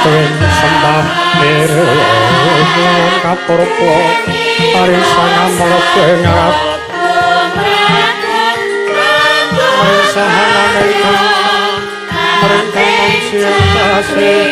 Tuwin sembah nirlawan kapurpa arisan amrep ngarep sahanane kang mring kang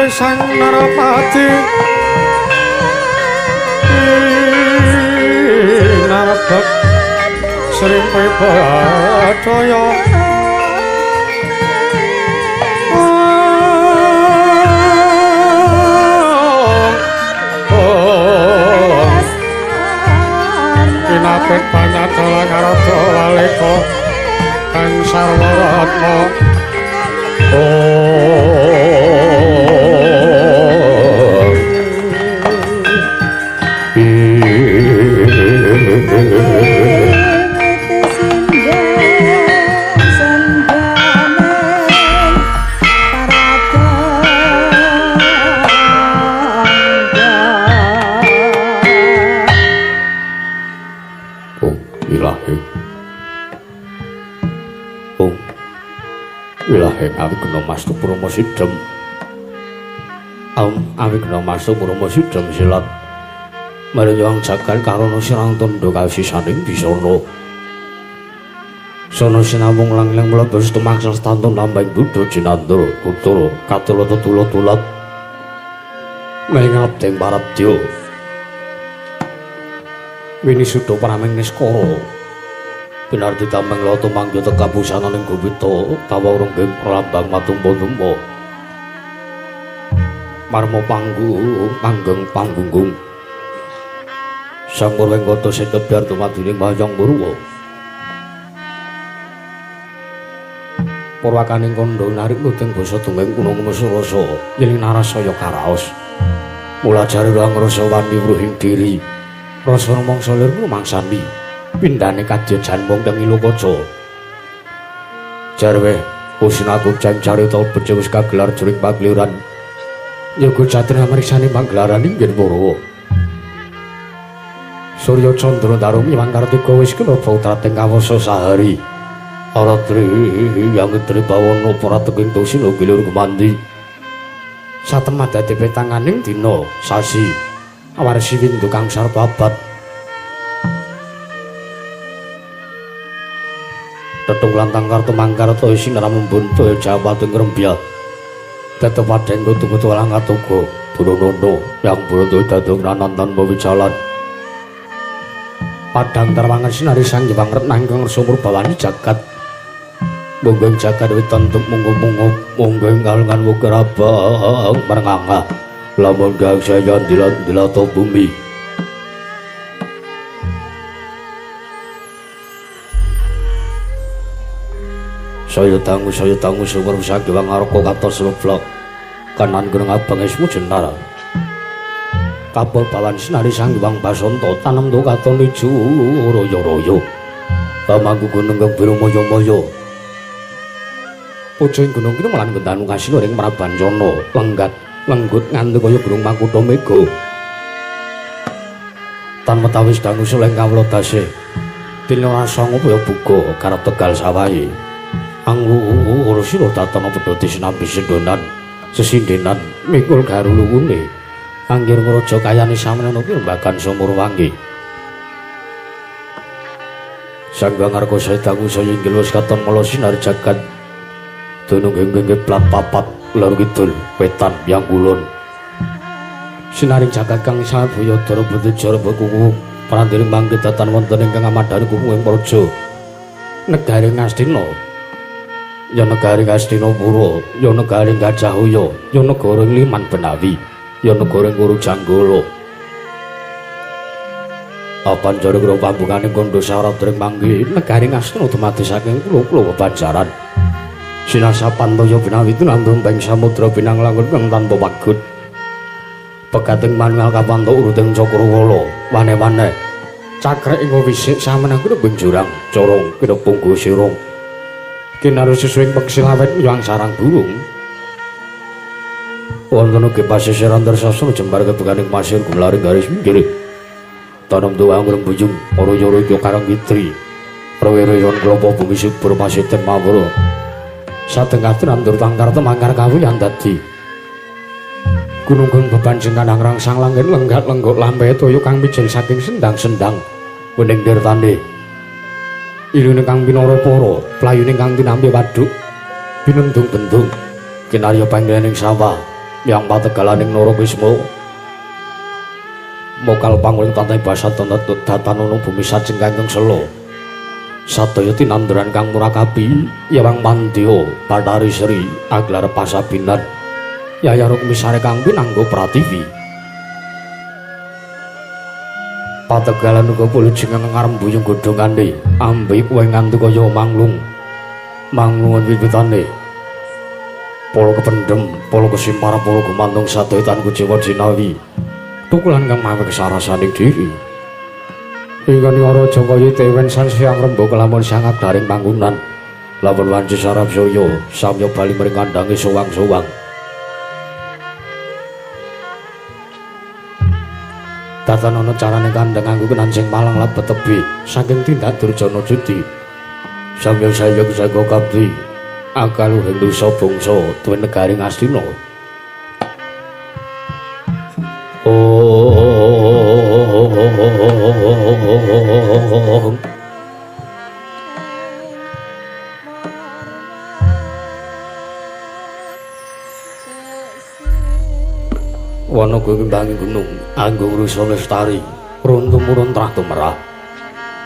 Sang Narapati Narabak Sri Prabodaya Kinapit panyadala karada walika kang sarwa ratna. Awigna mastu purma sidhem. Awigna mastu purma sidhem silat. Marang jagat karana sirang tandha kasisaning bisana. Sono sinamung lang-lang mlebes tumangsal stantun lambang buddha jinandra putra katula tetula-tulat. Mengabdeng parabdya. Winisuda prameng niskara. Pinardi tameng lata mangga tekabusananing gupita tawa renggeng pralambang matumpa-tumpa. Marma panggung panggeng panggunggung. Sang Murwengkata sing kebyar tumaduning Wayang Purwa. Purwakaning kandha narik nuting basa dongeng kuna kumesa rasa yen narasaya karaos. Mula jare rang rasa wani wruhing diri. Rasa rumangsa lir rumangsani. Pindhane kadya janmung teng Ilokaca. Jarwe usinaku carita becik wis kagelar juring pagliran. Yoga jatra mriksani panggelaran inggih Purwa. Surya Candra Darumi Wangkartika wis kena putrating kawasa sahari. Aratri yang tri bawana prateking tusina gilir gumandi. Satemah dadi petanganing dina sasi awarsi windu kang sarbabat. Tetung lantang kartu mangkarta sinar membuntu jawating rembya. Tetep padheng kutu-kutu lang katuga buronono yang burono dadung nanantan mawijalan. Padang terwangan sinari sang Hyang Retnang kang ngersa murbawani jagat. Monggo jagat witan tuk munggu-munggu monggo kalengan wukir abang merenganga. Lamun gang saya dilat-dilata bumi. Saya dangu sumerup sang Hyang Ngarka katos leblok kanan gunung abang esmu jenar. Kapal bawan sinari sang Hyang Basanta tanem tu katon ijo royo-royo. Pamangku gunung kang biru moyo-moyo. Pucung gunung kene melan gendanu kasino ring Prabancana lenggat lenggut nganti kaya gunung Makutha Mega. Tan wetawis dangu suleng kawula dase. Dene ora sanga kaya buga karep tegal sawahe. Anggur sira datana pedhoti sinambi sendonan sesindenan mikul garuluwune. Anggir ngraja kayane samene pirembagan sumur wangi. Sang Hyang Ngarka saya dangu saya inggil wis katon mala sinar jagat. Dunung inggih plat papat lor kidul wetan yang kulon. Sinaring jagat kang sabaya dara betejar kuku prandiri mangke datan wonten ingkang amadhani kuku ing praja. Negari Ngastina. Ya negari Ngastina Pura, ya negari Gajahaya, ya negara Liman Benawi, ya negara Kuru Janggala. Apanjara kira pambungane kandha syarat ring mangke negari Ngastina dumadi saking kula-kula bebanjaran. Sinasa pantaya binawi tinambung ping samudra binang langun kang tanpa pagut. Pegating manunggal kapanto uruting cakrawala wane-wane. Cakrek ing wisik samenah kuwi jurang corong kinepunggu sirung. Kinaru susuing peksi lawet yang sarang burung. Wonten ugi pasisiran tersastra jembar kebukaning pasir gumlaring garis minggir. Tanem tuwa anggrem bujung ora-ora iki karang kitri. Rewe-rewen klopo bumi subur masiten mawura. Satengah nandur tangkar temangkar kawuyan dadi. Gunung kang bebanjengan angrangsang langit lenggak lenggok lampe toya kang mijil saking sendang-sendang wening dirtane. Ilune kang pinara para, playune kang tinampi waduk binendung-bendung kinarya panggening sawah yang pategalaning Narakisma. Mokal panguling tantai basa datanono bumi sajeng kangkung sela. Sadaya tinanduran kang murakabi Yawang Mandya Bathari Sri aglar pasabinan Yaya Rukmisare kang pinanggo pratiwi. Pategalan uga pulujeng ngarembuyung godhongane ambi kuwe nganti kaya manglung manglungan wiwitane. Pala kependhem, pala kesimpar, pala gumantung sadaya tan kuciwa jinawi tukulan kang mawe kesarasaning diri. Ingkang raja kaya tewen sansiang rembug lamun sangat daring panggonan lamun wanci sarap saya samya bali mring kandhange sowang-sowang. Tatanana carane kandhang nganggo kenancing malang lebet tebi saking tindak durjana judi. Samya sayog saga kabdi akaluhing dosa bangsa tuwin negari Ngastina. Wana kuwi kembangi gunung anggung rusa lestari runtuh-murun trah tumerah.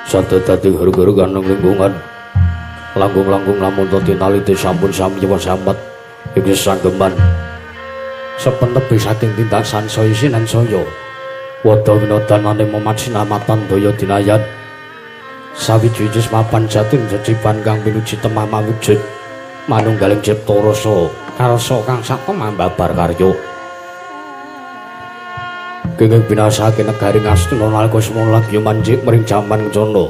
Sadaya dadi guru-guru kaneng lingkungan langkung-langkung lamun tinalite sampun sami sambat iki sanggeman sepentebi saking tindak sansaya sinansaya wada winodanane momat sinamatan daya dinayan sawiji mapan jatin jecipan kang pinuji temah mawujud manunggaling cipta rasa karsa kang satemah babar karya kenging binasake negari Ngastina nalika semono lagi manjik mring jaman kencana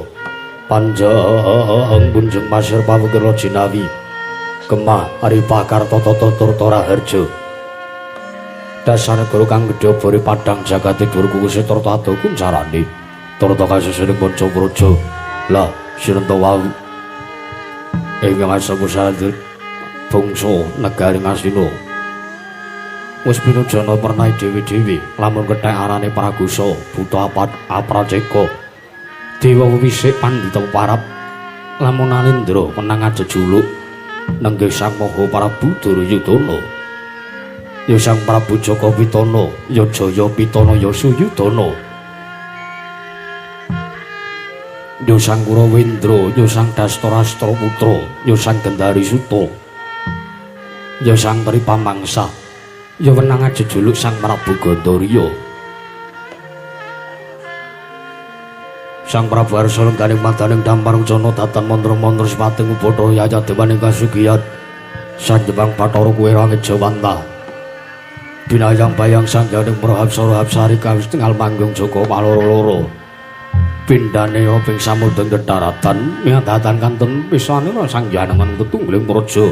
panjang punjung pasir pawukir jinawi Gemah Aripa Kartata Turta Raharja dasar negara kang gedhe bori padhang jagate dhuwur kukuse turta ado kuncarane turta kasusuning panca praja lah sinenta wau ingkang asamusadher bangsa negari Ngastina wis pinujana pernahe dhewe-dhewe lamun kethek arane Pragusa buta Apraceka dewa wisik pandhita parap lamun Alindra menang ajejuluk nenggih Sang Maha Prabu Duryudana ya Sang Prabu Jaka Pitana ya Jaya Pitana ya Suyudana ya Sang Kurawendra ya Sang Dastarastra Putra ya Sang Gendari Suta ya Sang Tripamangsa ya wenang ajejuluk Sang Prabu Gandarya. Sang Prabu Arsa lengganing madaning dampar ujana datan mantra-mantra sepating ubathara yaya dewaning kasugiyan. Sanjepang Bathara kuwe rangit Jawanta. Binayang bayang sangyaning Prahapsara Hapsari kawis tingal manggung jaka paloro-loro. Pindhane ping samudra dharatan miadatan kanten pisanira sangyanengan tetunggiling praja.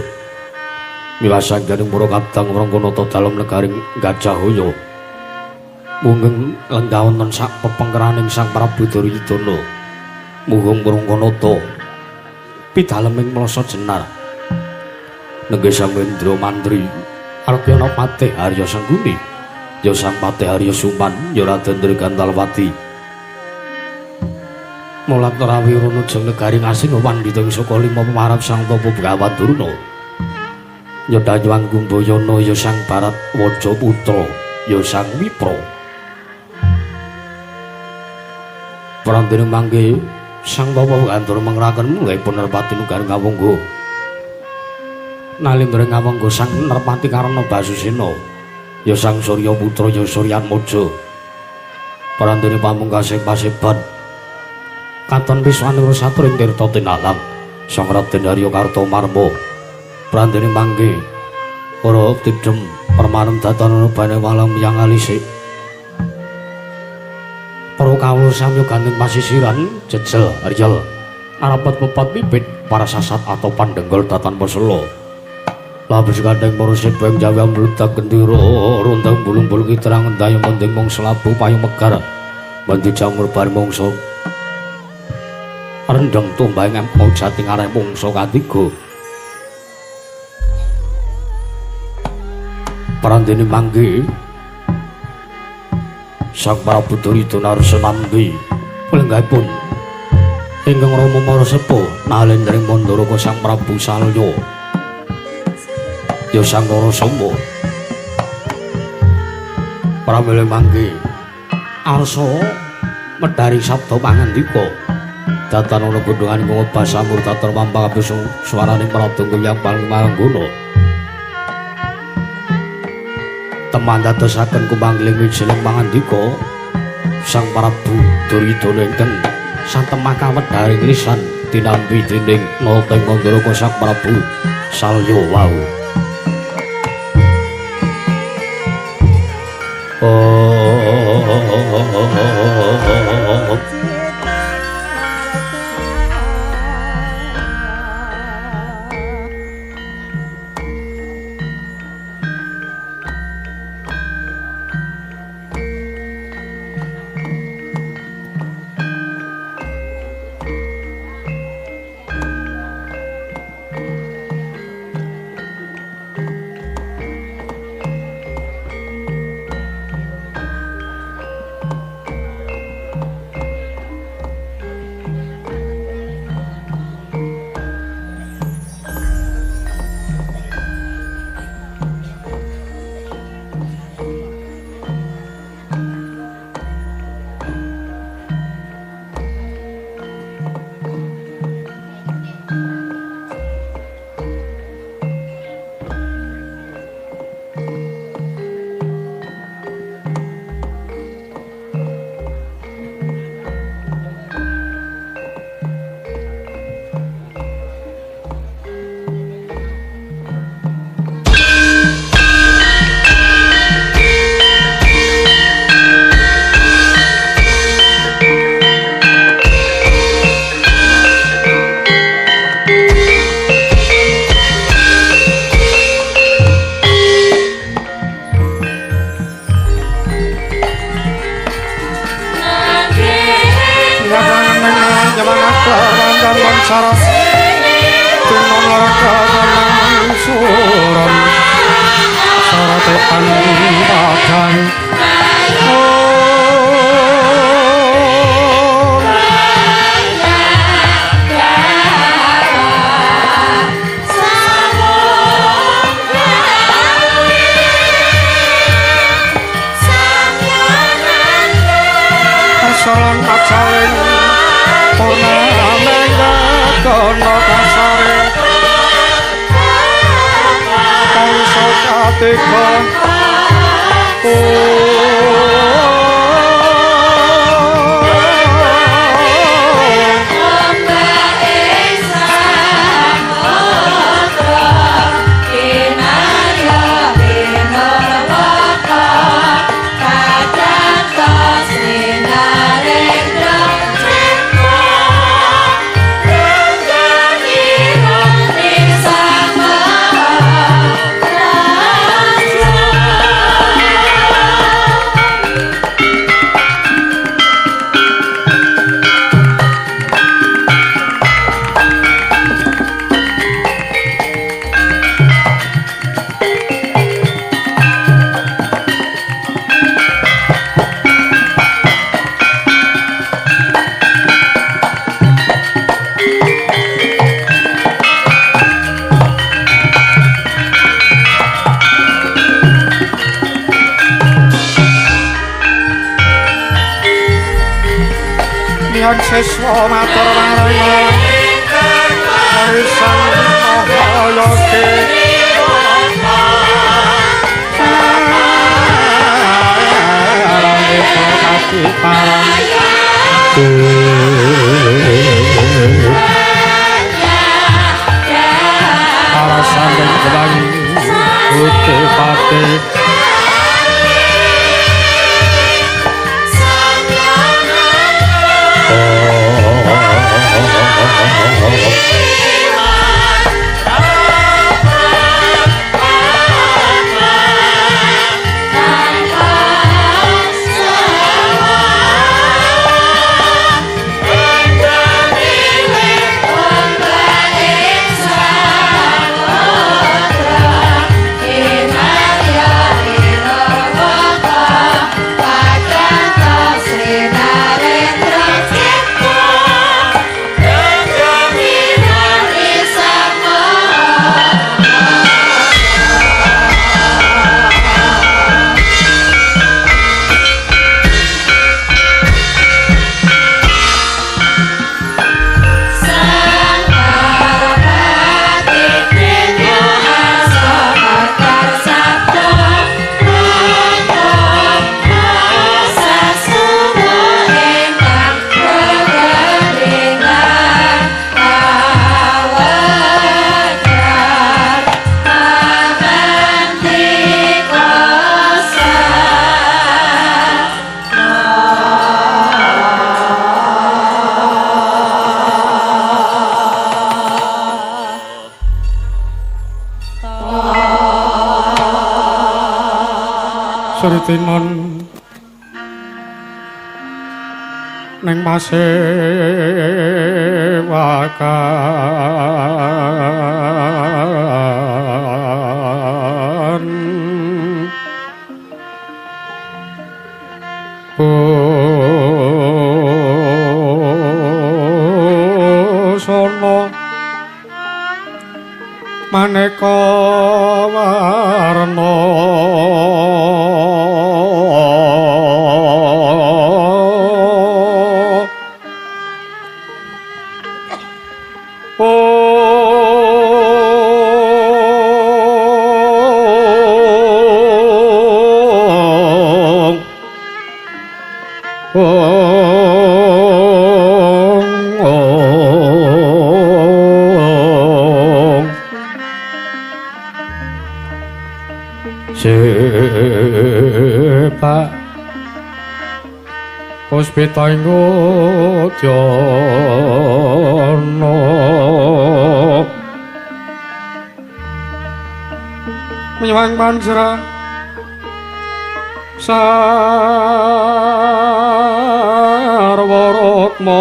Miwa sangyaning para kadang Wrangkanata dalem negaring Gajahaya. Munggeng lenggah wonten sak pepengkeraning Sang Prabu Duryudana. Muhung Wrangkanata pidaleming mlasa jenar. Nenggih Sang Indra Mantri Arkyana Patih Arya Sangkuni, ya Sang Patih Arya Suman, ya Raden Drigantalwati. Mulat Rawirana jeng negari Ngastina pandhita ing saka lima pemarap Sang Tapa Begawan Durna. Ya Danyang Gumbayana ya Sang Barat Waja Putra, ya Sang Wipra. Prandene mangke Sang Tapa Begawan mengraken mulihipun Nerpati negari Ngawangga. Nalindra Ngawangga Sang Nerpati Karna Basusena, ya Sang Surya Putra, ya Suryatmaja. Prandene pamungkasing paseban katon piswanira satur ing tirta tinalang Sang Raden Arya Kartomarma. Prandene mangke para tidhem permanem datan bane walang yang alisik. Para kawula samya gandeng pasisiran jejel riyel arepet pepat bibit para sasat atau pandenggol datan pesela. Labis gandeng para sebeng jawi mludak gendera rondang bulung-bulung kiterang ndayung mending mangsa labu payu megar mendhi jamur bar mangsa rendeng tumbang empo jati ngarep mangsa katiga. Prandene mangke Sang Prabu Duryudana Arsa nampi lenggahipun ingkang rama mara sepuh nalendring Mandaraka Sang Prabu Salya, ya Sang Narasoma. Pramila mangke Arsa medhari sabda pangandika datan ana godhongan ing basamur tatar pampang kabeh swaraning pradangga yang paling mangguna. Teman dadosaken kumanggiling wijiling pangandika Sang Prabu Duryudana ingkang satemah kawedharing lisan tinampi dening Nata Mandaraka Sang Prabu Salya wau. Oh. Samian siswa matur marang Sang Mahayogi para sandeng kembang putih pati Sritinon ning pasewakan busana maneka warna Sepak Puspita ing udyana menyuwang panjra sarwa rukma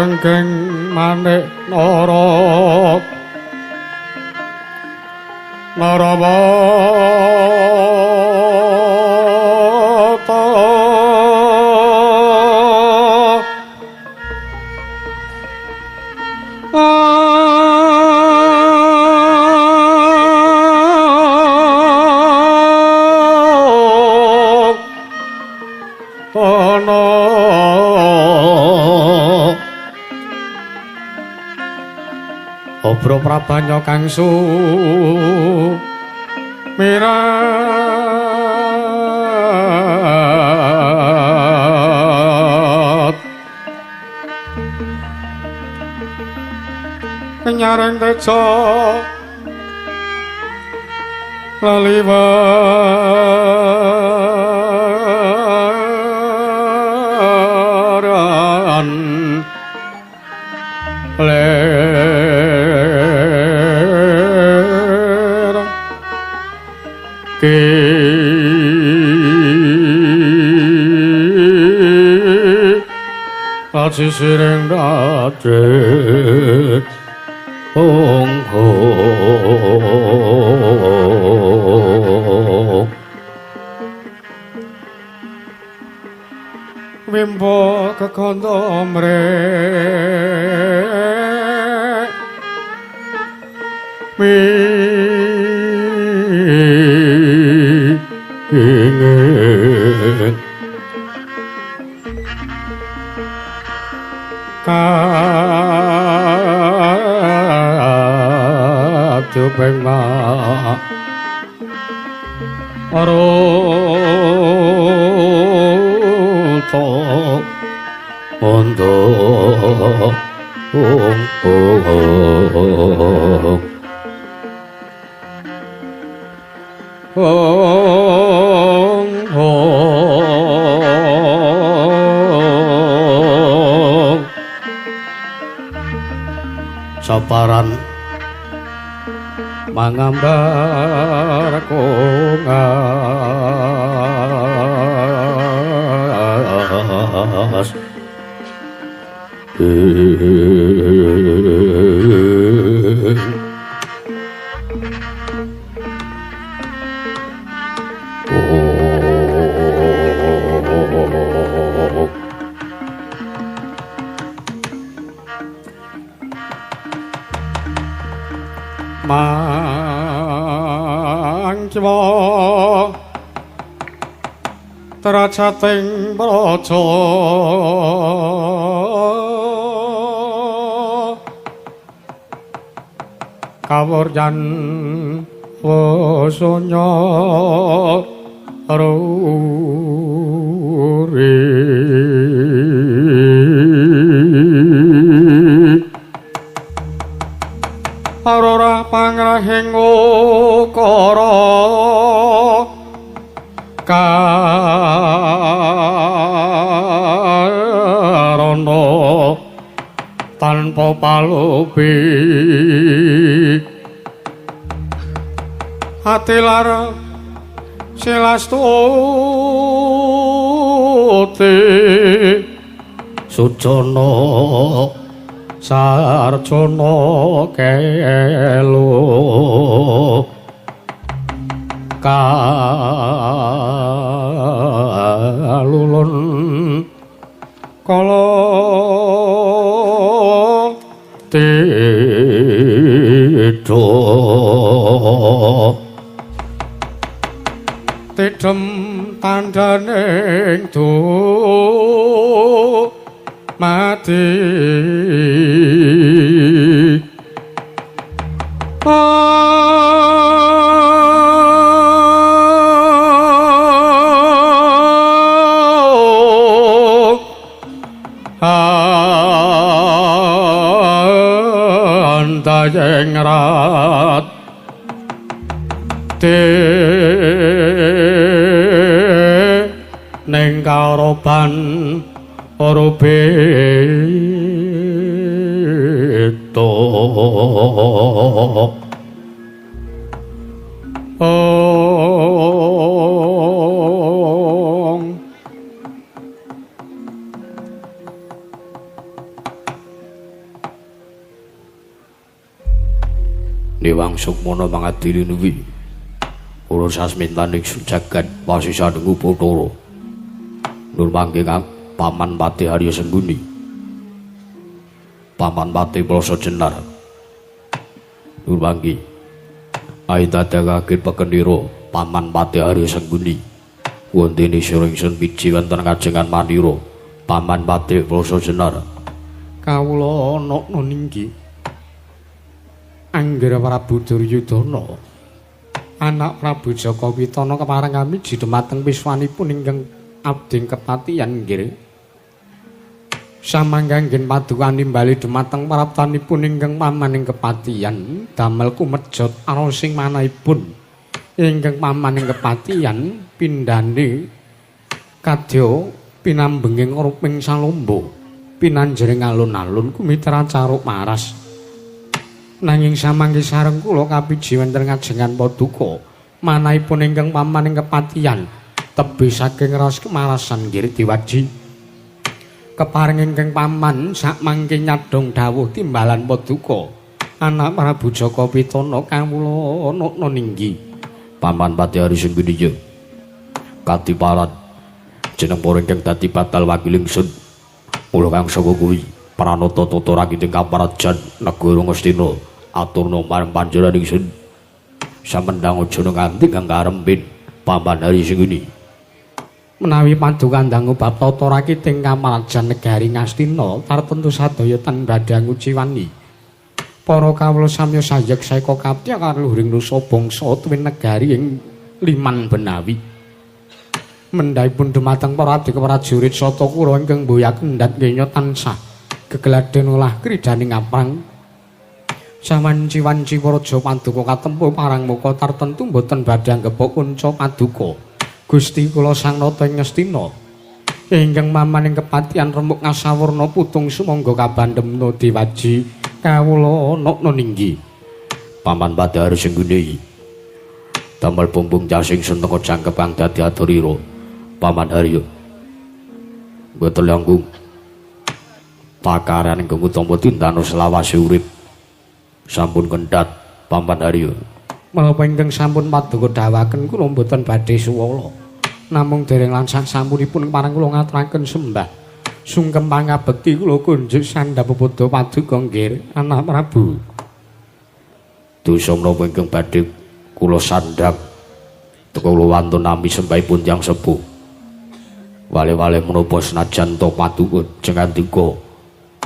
ranggeng manik nara narawata Obro prabanya kang sumirat Kenyareng teja laliwaran ler ki aci sireng dadi ong Wimbo kekondo mre Jupeng ma Aroto Ondo Ong Ong Ong Ong Saparan mangambar kongas Mangkiwa teracating praja kawuryan wasanya ruri Aurora pangrahing ukara karana tanpa palupi ati lara silastuti sujana sarjana kelo kalulun kala tidha tidhem tandhaning du mati Andayeng rat ning karoban ora beda. Ong Niwang Sukmana mangadili nuwi ora sasmintaning jagat pasisaning Bathara nur mangke Paman Patih Arya Sengguni, Paman Patih Plasa Jenar nur mangke aitadakake pekenira Paman Patih Arya Sengguni wontene sira ingsun piji wonten kajengan manira Paman Patih Plasa Jenar. Kawula ana ninggi Anggara Prabu Duryudana anak Prabu Jaka Witana kepareng kami dumateng wiswanipun ingkang abdi kepatihan nggih. Samangga nggen paduka nimbali dumateng praptanipun ingkang paman ing kepatihan damel kumejot arosing manahipun ingkang paman ing kepatihan pindhane kadya pinambenging ruping salomba pinanjering alun-alun kumitra caruk maras. Nanging samangke sareng kula kapiji wonten ngajengan paduka manahipun ingkang paman ing kepatihan tebih saking raos kemarasan nggih diwaji. Kepareng ingkang paman sakmangke nyadhong dawuh timbalan paduka anak Prabu Jaka Witana kawula nukna ninggi. Paman Patih Arya Sengguni ya katiparan jeneng para ingkang dadi batal wakil ingsun mula kang saka kuwi pranata tata rakiting kaparajan negara Ngastina aturna marang panjenengan ingsun samendang aja nganti kang karempin Paman Arya Sengguni. Menawi paduka ndangu bab tata rakiting kamarajan negari Ngastina tartentu sadaya ten badhe nguciwani. Para kawula samya sayek saeka kapti kaluhuring nusa bangsa tuwin negari ing Liman Benawi. Mendhahipun dumateng para abdi prajurit Sata Kura ingkang mboyak endhat kenya tansah gegladen olah kridaning aprang. Sawanci-wanci Raja Paduka katempuh parang muka tartentu boten badhe anggepok kunca paduka. Gusti kula Sang Nata ing Ngastina ingkang mamaning kepatihan remuk ngasawurna putung sumangga kabandemna diwaji kawula nokna ninggi. Paman Badar Sengguni damel bumbung jasing senteka jangkep kang dadi aturira. Paman Haryo mboten langkung pakaran ingkang utama tindano selawase urip sampun kendhat Paman Haryo. Menapa ingkang sampun paduka dawuhaken kula mboten badhe suwala. Namung dereng lansah sampunipun parang kula ngaturaken sembah sungkem pangabekti kula kunjuk sandhap pepadha paduka nggih anak Prabu. Dosa menapa ingkang badhe kula sandhap teka kula wantun nami sembahipun tiyang sepuh. Wale-wale menapa senajan to paduka jengandika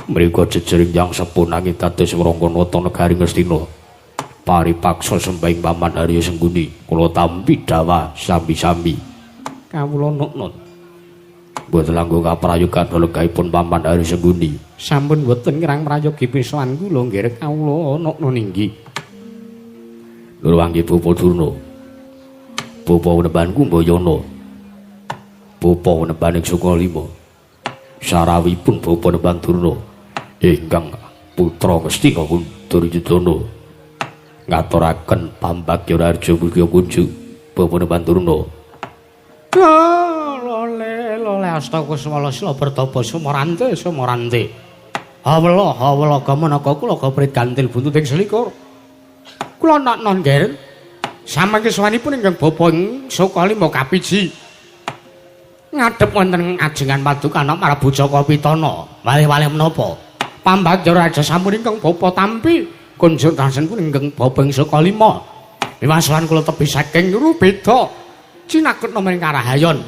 mriku jejering tiyang sepuh nanging dados wrangka nata negari Ngastina. Paripaksa sembahing Paman Haryo Sengguni kula tampi dawah sami-sami. Kawula nuknut. Mboten langkung kaprayogan legahipun Paman Haryo Sengguni. Sampun boten kirang prayogi pisowan kula nggih kawula nukna ninggi. Nurwangi Bapa Durna. Bapa wenemban Kumbayana. Bapa wenemban ing Sukalima. Sarawipun Bapa Nemban Durna ingkang putra Ngastina Duryudana ngaturaken pambagya raharja mugi kunjuk Bapa Nemban Durna. Lole lole astakusmala sila bertapa sumorante sumorante. Hawela hawela gamanaka kula gaprit gantil buntut ing selikur. Kula nakna nggih. Samangke sowanipun ingkang bapa ing Sukalima kapiji. Ngadhep wonten ajengan paduka anak Prabu Jaka Pitana. Walih-walih menapa? Pambagya raja sampun ingkang bapa tampi kunjuk tasenipun ingkang bapa ing Sukalima. Wiwasowan kula tebih saking Rubeda cinaketna maring Karahayon.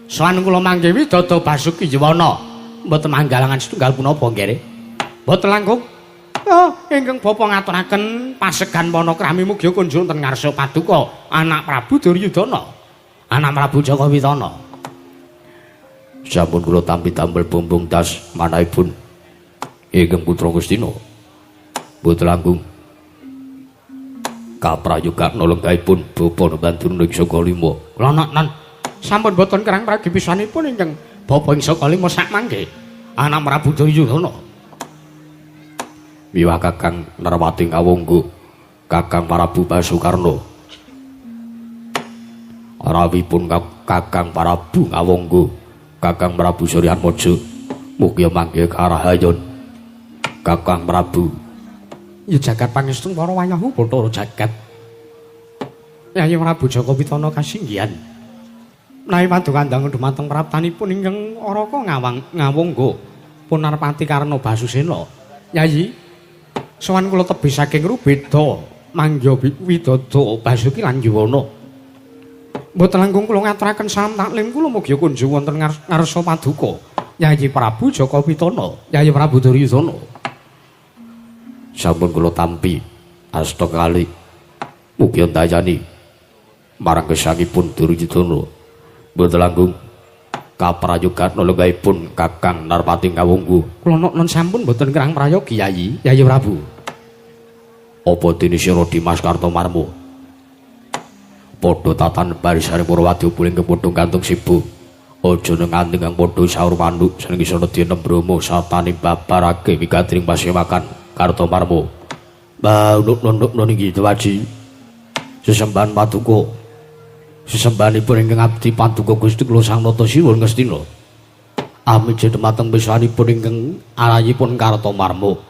Sowan kula mangke Widada Basuki Yuwana. Mboten manggalangan setunggal punapa nggih. Mboten langkung. Oh, ingkang bapa ngaturaken pasegan panakrami mugi kunjuk wonten ngarsa paduka anak Prabu Duryudana. Anak Prabu Jaka Pitana. Sampun kula tampi damel bumbung tas manahipun ingkang putra Ngastina. Mboten langkung kaprayogan lenggahipun Bapa Nemban Durna ing Sukalima. Kula noknon sampun boten kerang pragi pisanipun ingkang bapa ing Sukalima sak mangke anak Prabu Duryudana. Wiwah Kakang Narwati Ngawangga, Kakang Prabu Basukarna. Rawipun Kakang Prabu Ngawangga, Kakang Prabu Suryatmaja mugi mangke karahayon. Kakang Prabu ya jagat pangestu para wayahu Bathara jagat. Yayi Prabu Jaka Pitana kasinggihan. Menawi paduka ndang dumateng praptanipun ingkang Araka Ngawang Ngawangga Punarpati Karna Basusena. Yayi sowan kula tebih saking Rubeda mangga Widada Basuki lan Yuwana. Mboten langkung kula ngaturaken salam taklim kula mugi kunjung wonten ngarsa paduka Yayi Prabu Jaka Pitana, Yayi Prabu Duryudana. Sampun kula tampi asta kali mugi ndayani marang gesangipun Duryudana. Mboten langkung kaprayogan lenggahipun Kakang Narpati Ngawangga. Kula noknon sampun mboten kirang prayogi Yayi, Yayi Prabu. Apa dene sira Dimas Kartomarma? Padha tatan barisane para wadya puling kepadha gantung sibu. Aja nganti kang padha saur manuk seneng isana dene Brahma satane babarake wigatring pasewakan Kartomarma. Mbah nuk-nuk niki Dewaji. Sesembahan paduka. Sesembahanipun ingkang abdi paduka Gusti kula Sang Nata Siwun Ngastina. Amije dumateng pisanipun ingkang arayipun Kartomarma.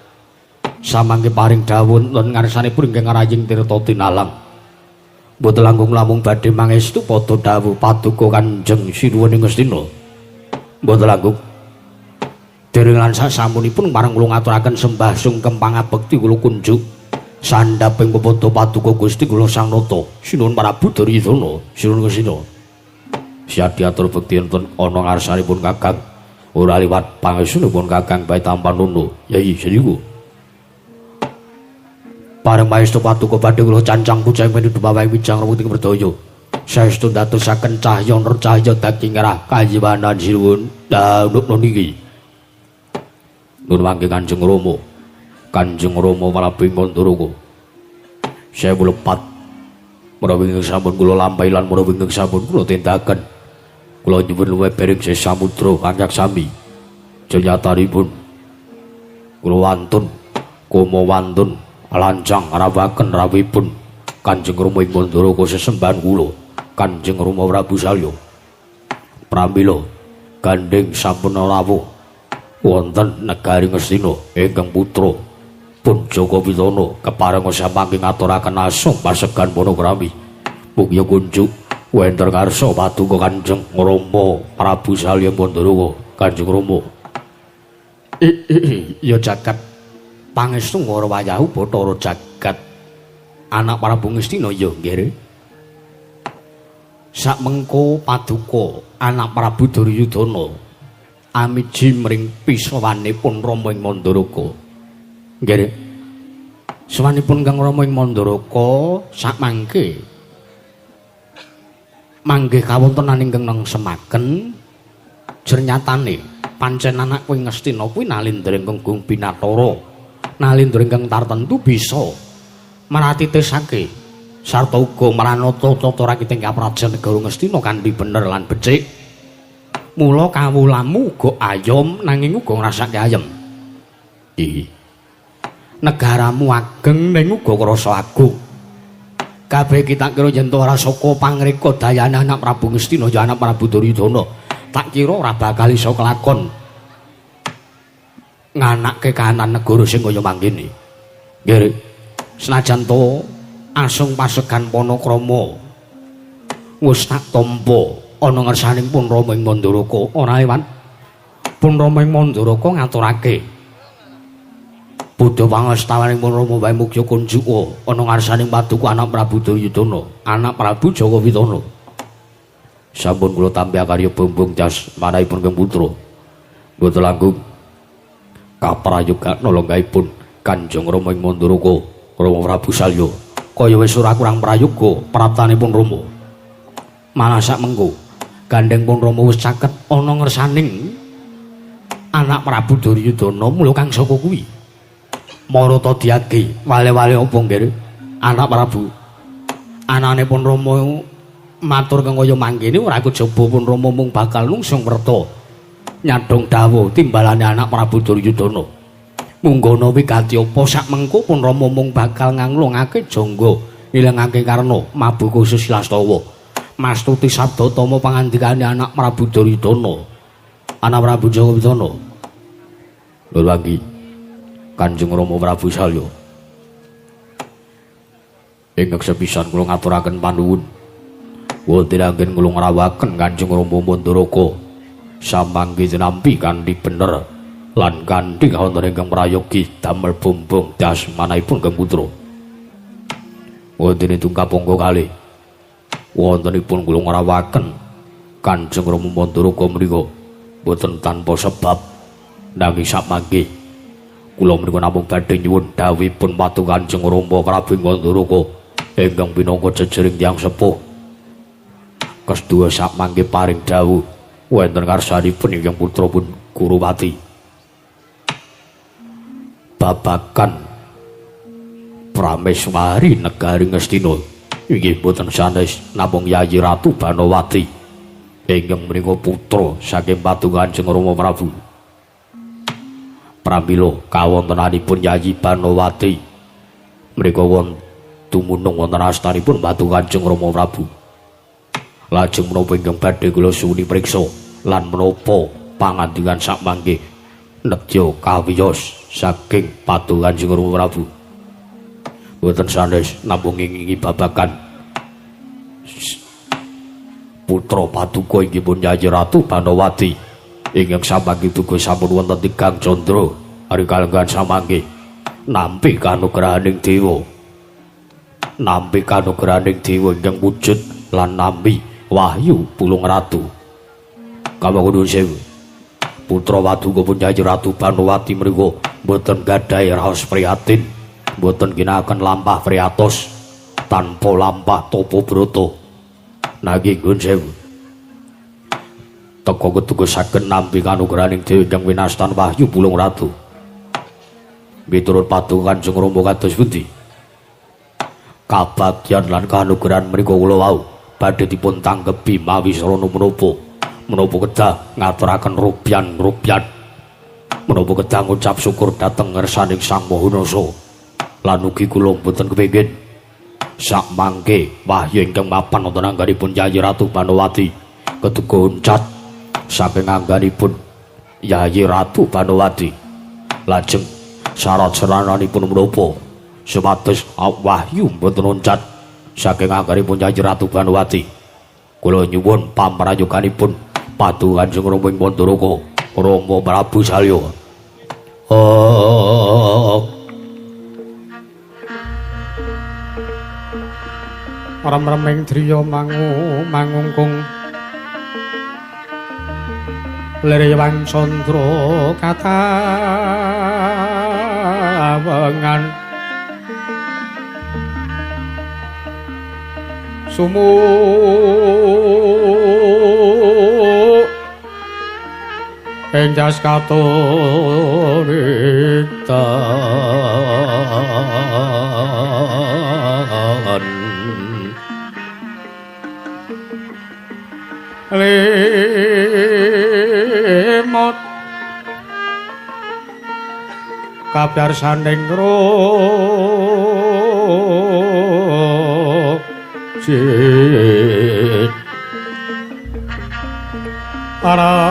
Samangke paring dawuh wonten ngarsanipun ingkang araying Tirta Tinalang. Mboten langkung lamung badhe mangestu padha dawuh paduka Kanjeng Sinuwun ing Ngastina. Mboten langkung. Dereng lan sasampunipun marang kula ngaturaken sembah sungkem pangabekti kula kunjuk sandhaping pepadha paduka Gusti kula Sang Nata Sinuwun Prabu Duryudana Sinuwun Ngastina. Siap diatur bekti enten ana ngarsanipun Kakang ora liwat pangestunipun Kakang bae tampan nono. Yayi seniku. Pareng maestu paduka badhe kula cancang pucang menuju bawang wijang rewuting berdaya. Saestu ndadosaken cahya nercahya daging ngerah kayiwanan sinuwun. Danuk niki. Nun mangke Kanjeng Rama. Kanjeng Rama Prabu Mandaraka. Sewu lepat. Menawi ingkang sampun kula lampahi lan menawi ingkang sampun kula tindakaken. Kula nyuwun luwih bering samudra kang sami. Jenyatanipun kula wantun koma wantun lancang rawaken rawuhipun Kanjeng Rama ing Mandaraka sesembahan kula Kanjeng Rama Prabu Salya. Pramila gandheng sampun rawuh wonten negari Ngastina ingkang putra pun Jaka Pitana keparenga samangke ngaturaken asung pasegan panakrami. Mugya kunjuk wonten ngarsa paduka Kanjeng Rama Prabu Salya Mandaraka. Kanjeng Rama ya jagat pangestu ngara wayahu Bathara jagat anak Prabu Ngastina ya nggih. Sakmengko paduka anak Prabu Duryudana amiji mring pisawanipun Rama ing Mandaraka. Nggih. Sawanipun Kang Rama ing Mandaraka sakmangke manggih kawontenan ingkang nengsemaken jernyatane pancen anak kuwi Ngastina kuwi nalindra ingkang gung binatara, nalindra ingkang tartentu bisa maratitesake sarta uga maranata tata rakiting kaprajan negara Ngastina kanthi bener lan becik. Mula kawulamu uga ayom nanging uga ngrasake ayem. Iki negaramu ageng ning uga krasa agung. Kabeh kita kira yen to ora saka pangreka dayane anak Prabu Ngastina ya anak Prabu Duryudana, tak kira ora bakal iso kelakon nganake kahanan negara sing kaya mangkene. Nggih. Senajan to asung pasegan panakrama wis tak tampa ana ngersaning pun Rama ing Mandaraka, ora liwat pun Rama ing Mandaraka ngaturake Buddha pangastawaning pun Rama wae mugya kunjuka ana ngarsaning paduka anak Prabu Duryudana, anak Prabu Jaka Pitana. Sampun kula tampi akarya bumbung jas manahipun Kang Putra. Mboten langkung kaprayogana lenggahipun Kanjeng Rama ing Mandaraka, Rama Prabu Salya. Kaya wis ora kurang prayoga praptanipun Rama. Malah sak mengko gandheng pun Rama wis caket ana ngersaning anak Prabu Duryudana mula kang saka kuwi marata diage wale-wale apa nggih anak Prabu. Anane pun Rama matur kang kaya mangkene ora kejaba pun Rama mung bakal nungsung werta nyadhong dawuh timbalane anak Prabu Duryudana. Munggono wigati apa sak mengko pun Rama mung bakal nganglungake jangga ilangake karna mabuka Susilastawa. Mastuti sabda tama pangandikane anak Prabu Duryudana, anak Prabu Jaka Pitana. Lho lagi Kanjeng Rama Prabu Salya. Ingkang sepisan kula ngaturaken panuwun. Wonten anggen kula ngrawuhaken Kanjeng Rama Mandaraka samangke tinampi kanthi bener lan kanthi kawontenan ingkang prayogi damel bumbung das manahipun Kang Putra. Wonten tungkap angka kalih wontenipun kula ngrawuhaken Kanjeng Rama Mandaraka menika boten tanpa sebab nanging samangke kula menika namung badhe nyuwun dawuhipun paduka Kanjeng Rama Prabu Mandaraka ingkang pinangka jejering tiyang sepuh. Keseduwa samangke paring dawuh wonten ngarsanipun ingkang putra pun Kurupati babagan Prameswari negari Ngastina inggih boten sanes namung Yayi Ratu Banowati ingkang menika putra saking paduka Kanjeng Rama Prabu. Pramila kawontenanipun Yayi Banowati menika wonten dumunung wonten astanipun paduka Kanjeng Rama Prabu. Lajeng menapa ingkang badhe kula suwuni priksa lan menapa pangandikan sakmangke nedya kawiyos saking paduka Kanjeng Rama Prabu. Boten sanes namung ngingi babagan putra paduka inggih pun Yayi Ratu Banowati ingkang samangke duga sampun wonten tigang candra ari kalenggahan samangke nampi kanugrahaning dewa, nampi kanugrahaning dewa ingkang wujud lan nampi wahyu Pulung Ratu. Kawula nuwun sewu. Putra paduka pun Yayi Ratu Banowati mriku mboten gadhahi raos prihatin Mboten ginakaken lampah priyatos tanpa lampah tapa brata. Nanging nggon sewu. Teka ketuga saged nampi kanugrahaning Dewi ingkang winastan Wahyu Pulung Ratu. Miturut paduka Kanjeng Rama kados pundi? Kabagyan lan kanugrahan menika kula wau badhe dipun tanggepi mawi sarana menapa? Menapa kedah ngaturaken rupyan-rupyan? Menapa kedah ngucap syukur dhateng ngersaning Sang Maha Nasa? Lan ugi kula mboten kepengin sak mangke wahyu ingkang mapan wonten angganipun Yayi Ratu Banowati keduga uncat saking angganipun Yayi Ratu Banowati. Lajeng syarat sarananipun menapa supados wahyu mboten uncat saking angganipun Yayi Ratu Banowati? Kula nyuwun pamrayoganipun paduka Kanjeng Rama ing Mandaraka, Rama Prabu Salya. Oh. Rem-reming driya mangungkung lirewang candra katawengan sumu enjas katoritan lemot kabyarsaning rojit aram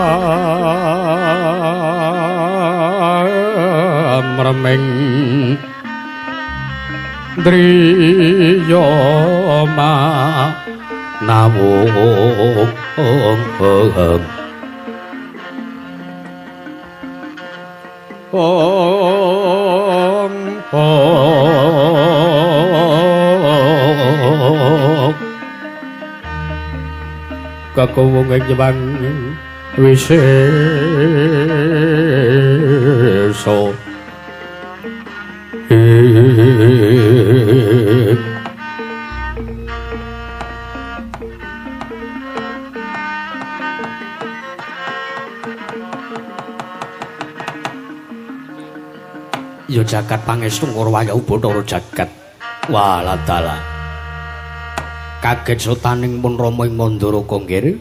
remeng driya namung ong kakowung ing Jepang wisesa. Ya jagat pangestu Ngurwaya Bathara jagat. Walah dalah. Kaget sotaning pun Rama ing Mandaraka nggih.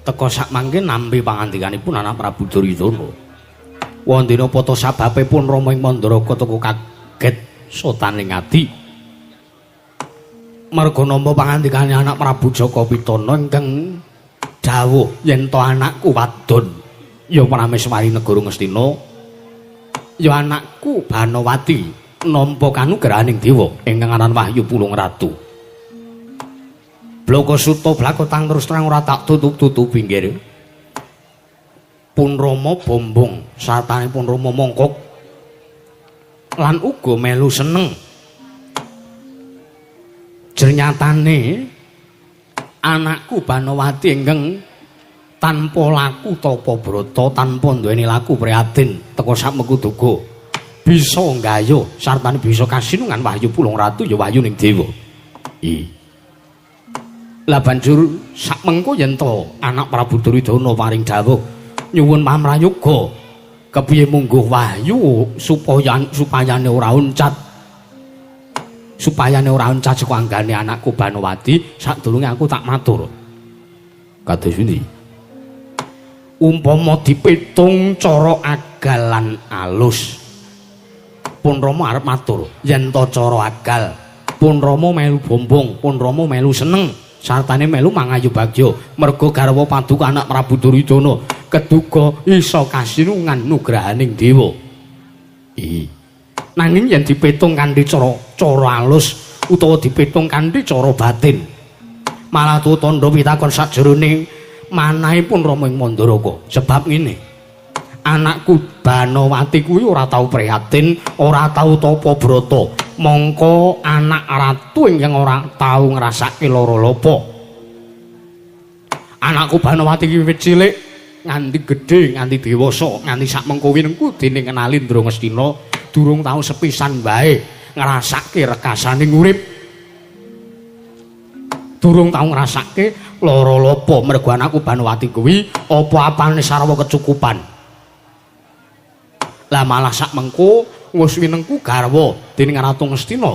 Teka sak mangke nampi pangandikanipun anak Prabu Duryudana. Wondene apa ta sababe pun Rama ing Mandaraka teka kaget sotaning ati. Merga nampa pangandikane anak Prabu Jaka Pitana ingkang dawuh yen to anakku wadon ya Prameswari negara Ngastina, ya anakku Banowati nampa kanugrahaning dewa ingkang aran Wahyu Pulung Ratu. Blaka suta blaka tang terus terang ora tak tutup-tutupi nggih. Pun Rama bombong sartane pun Rama mongkok lan uga melu seneng. Jernyatane anakku Banowati ingkang tanpa laku tapa brata, tanpa duweni laku prihatin teka sakmeku duga bisa nggayuh sartane bisa kasinungan Wahyu Pulung Ratu ya wahyuning dewa. Lah banjur sakmengko yen to anak Prabu Duryudana paring dawuh nyuwun pamrayoga kepiye mungguh wahyu supayane ora uncat, supayane ora uncat saka anggane anakku Banowati sadurunge aku tak matur. Kados pundi? Umpama dipitung cara agal lan alus, pun Rama arep matur yen to cara agal pun Rama melu bombong, pun Rama melu seneng sartane melu mangayu bagya merga garwa paduka anak Prabu Duryudana keduga isa kasinungan nugrahaning dewa. Nanging yen dipitung kanthi cara alus utawa dipitung kanthi cara batin malah tandha pitakon sajroning manahipun Rama ing Mandaraka. Sebab ngene, anakku Banowati kuwi ora tau prihatin, ora tau tapa brata. Mongko anak ratu ingkang ora tau ngrasake lara lopo. Anakku Banowati iki wit cilik nganti gedhe, nganti dewasa, nganti sak mengko winengku dening kenali Ndra Ngastina durung tau sepisan wae ngrasake rekasaning urip. Durung tau ngrasake lara lopo mergo anakku Banowati kuwi apa-apane sarwa kecukupan. Lah malah sak mengko wis winengku garwa dening Ratu Ngastina.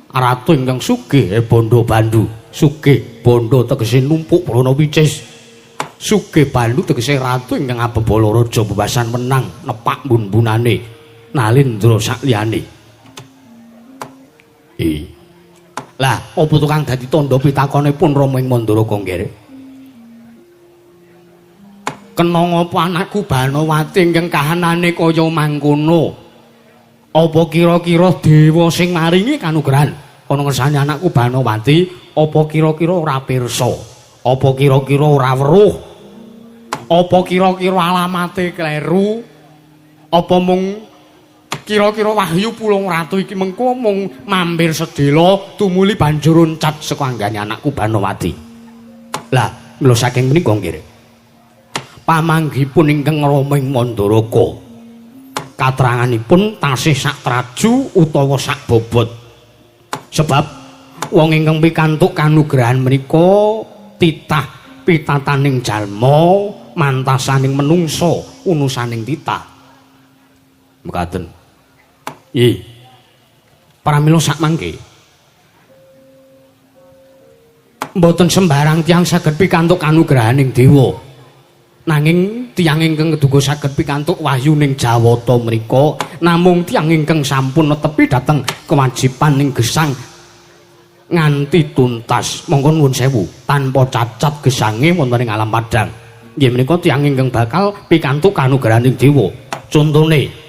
Ratu ingkang sugih bondo bandu, sugih bondo tegese numpuk brana wicis. Sugih bandu tegese ratu ingkang abebala raja bebasan menang nepak bun-bunane Nalindra sakliyane. Lah, apa tukang dadi tandha pitakonipun Rama ing Mandaraka nggih? Kena ngapa anakku Banowati ingkang kahanane kaya mangkono? Apa kira-kira dewa sing maringi kanugrahan ana ngersane anakku Banowati, apa kira-kira ora pirsa? Apa kira-kira ora weruh? Apa kira-kira alamate kleru? Apa mung kira-kira wahyu Pulung Ratu iki mengko mung mampir sedhela tumuli banjur loncat saka anggane anakku Banowati. Lah, mula saking menika nggih. Pamanggihipun ingkang Rama ing Mandaraka. Kateranganipun tasih sak traju utawa sak bobot. Sebab wong ingkang pikantuk kanugrahan menika titah pitataning jalma, mantasaning menungsa, unusaning titah. Mekaten. Nggih. Pramila sak mangke mboten sembarang tiyang saged pikantuk kanugrahaning dewa. Nanging tiyang ingkang keduga saged pikantuk wahyuning Jawata menika namung tiyang ingkang sampun netepi dhateng kewajiban ing gesang nganti tuntas. Monggo nuwun sewu, tanpa cacat gesange wonten ing alam padhang. Nggih menika tiyang ingkang bakal pikantuk kanugrahaning dewa. Contone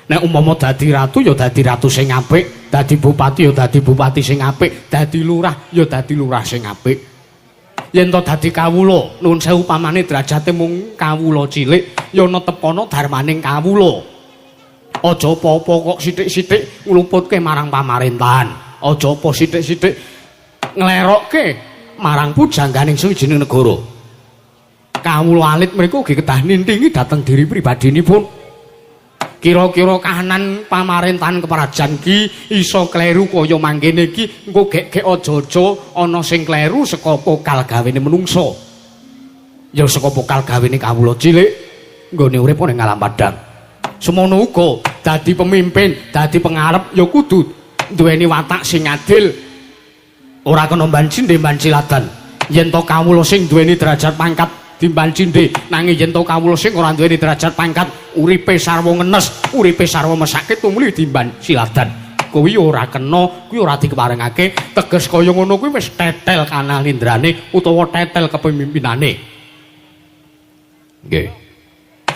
nek umpama dadi ratu ya dadi ratu sing apik, dadi bupati ya dadi bupati sing apik, dadi lurah ya dadi lurah sing apik. Yen to dadi kawula, nuwun sewu pamane derajate mung kawula cilik, ya netepana darmaning kawula. Aja apa-apa kok sithik-sithik ngluputke marang pamarentahan. Aja apa sithik-sithik nglerokke marang pujangganing sawijining negara. Kawula alit mriku ugi kedah nintingi dhateng diri pribadinipun. Kira-kira kahanan pamarentahan keprajan ki iso kleru kaya mangkene iki, engko gek-gek aja-aja ana sing kleru saka pokal gawene menungsa. Ya saka pokal gawene kawula cilik nggone urip ning alam padhang. Semono uga dadi pemimpin, dadi pengarep ya kudu duweni watak sing adil. Ora kena mbancinde mbanciladan. Yen to kawula sing duweni derajat pangkat dimban cindhe, nanging yen to kawula sing ora duweni derajat pangkat uripe sarwa ngenes, uripe sarwa mesake tumuli dimban siladan. Kuwi ora kena, kuwi ora dikeparengake. Teges kaya ngono kuwi wis tetel kanalindrane utawa tetel kepemimpinane. Nggih.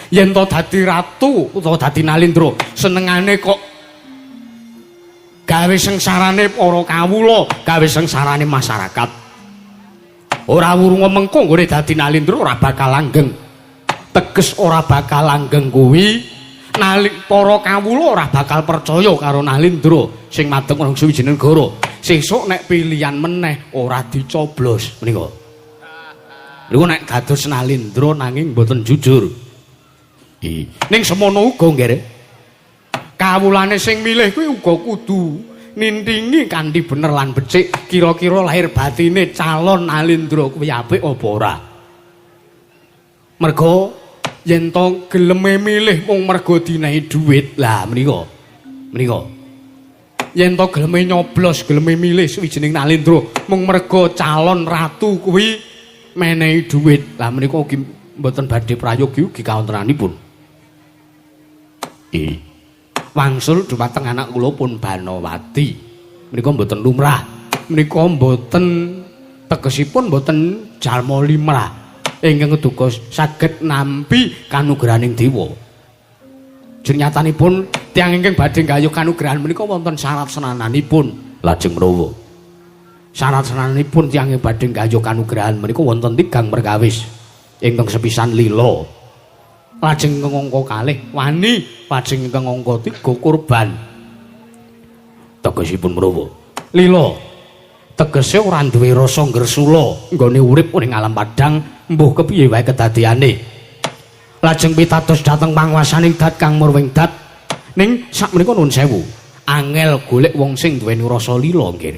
Yen to dadi ratu utawa dadi nalindra, senengane kok gawe sengsarane para kawula, gawe sengsarane masyarakat. Ora wurung mengko nggone dadi nalindra ora bakal langgeng. Teges ora bakal langgeng kuwi nalik para kawula ora bakal percaya karo nalindra sing madeg nang suwijining negara. Sesuk nek pilihan meneh ora dicoblos menika. Niku nek dados nalindra nanging mboten jujur. Ning semono uga nggih. Kawulane sing milih kuwi uga kudu nintingi kanthi bener lan becik, kira-kira lahir batine calon nalindra kuwi apik apa ora. Mergo yen to geleme milih mung mergo dinehi dhuwit, lah menika. Menika. Yen to geleme nyoblos, geleme milih suwijining nalindra mung mergo calon ratu kuwi menehi dhuwit, lah menika ugi mboten badhe prayogi ugi kawontenanipun. Wangsul dumateng anak kula pun Banowati. Menika mboten lumrah. Menika mboten tegesipun mboten jalma limrah ingkang keduga saged nampi kanugrahaning dewa. Jenyatanipun tiyang ingkang badhe nggayuh kanugrahan menika wonten syarat senananipun. Lajeng menawa syarat senananipun tiyang ingkang badhe nggayuh kanugrahan menika wonten tigang perkawis. Ingkang sepisan lila, lajeng ingkang angka kalih wani, lajeng ingkang angka 3 kurban. Tegesipun menawa lila tegese ora duwe rasa ngresula nggone urip ning alam padhang mbuh kepiye wae kedadeyane. Lajeng pitados dhateng panguwasaning dat kang murwing dat. Ning sakmenika nuwun sewu, Angel golek wong sing duweni rasa lila nggih.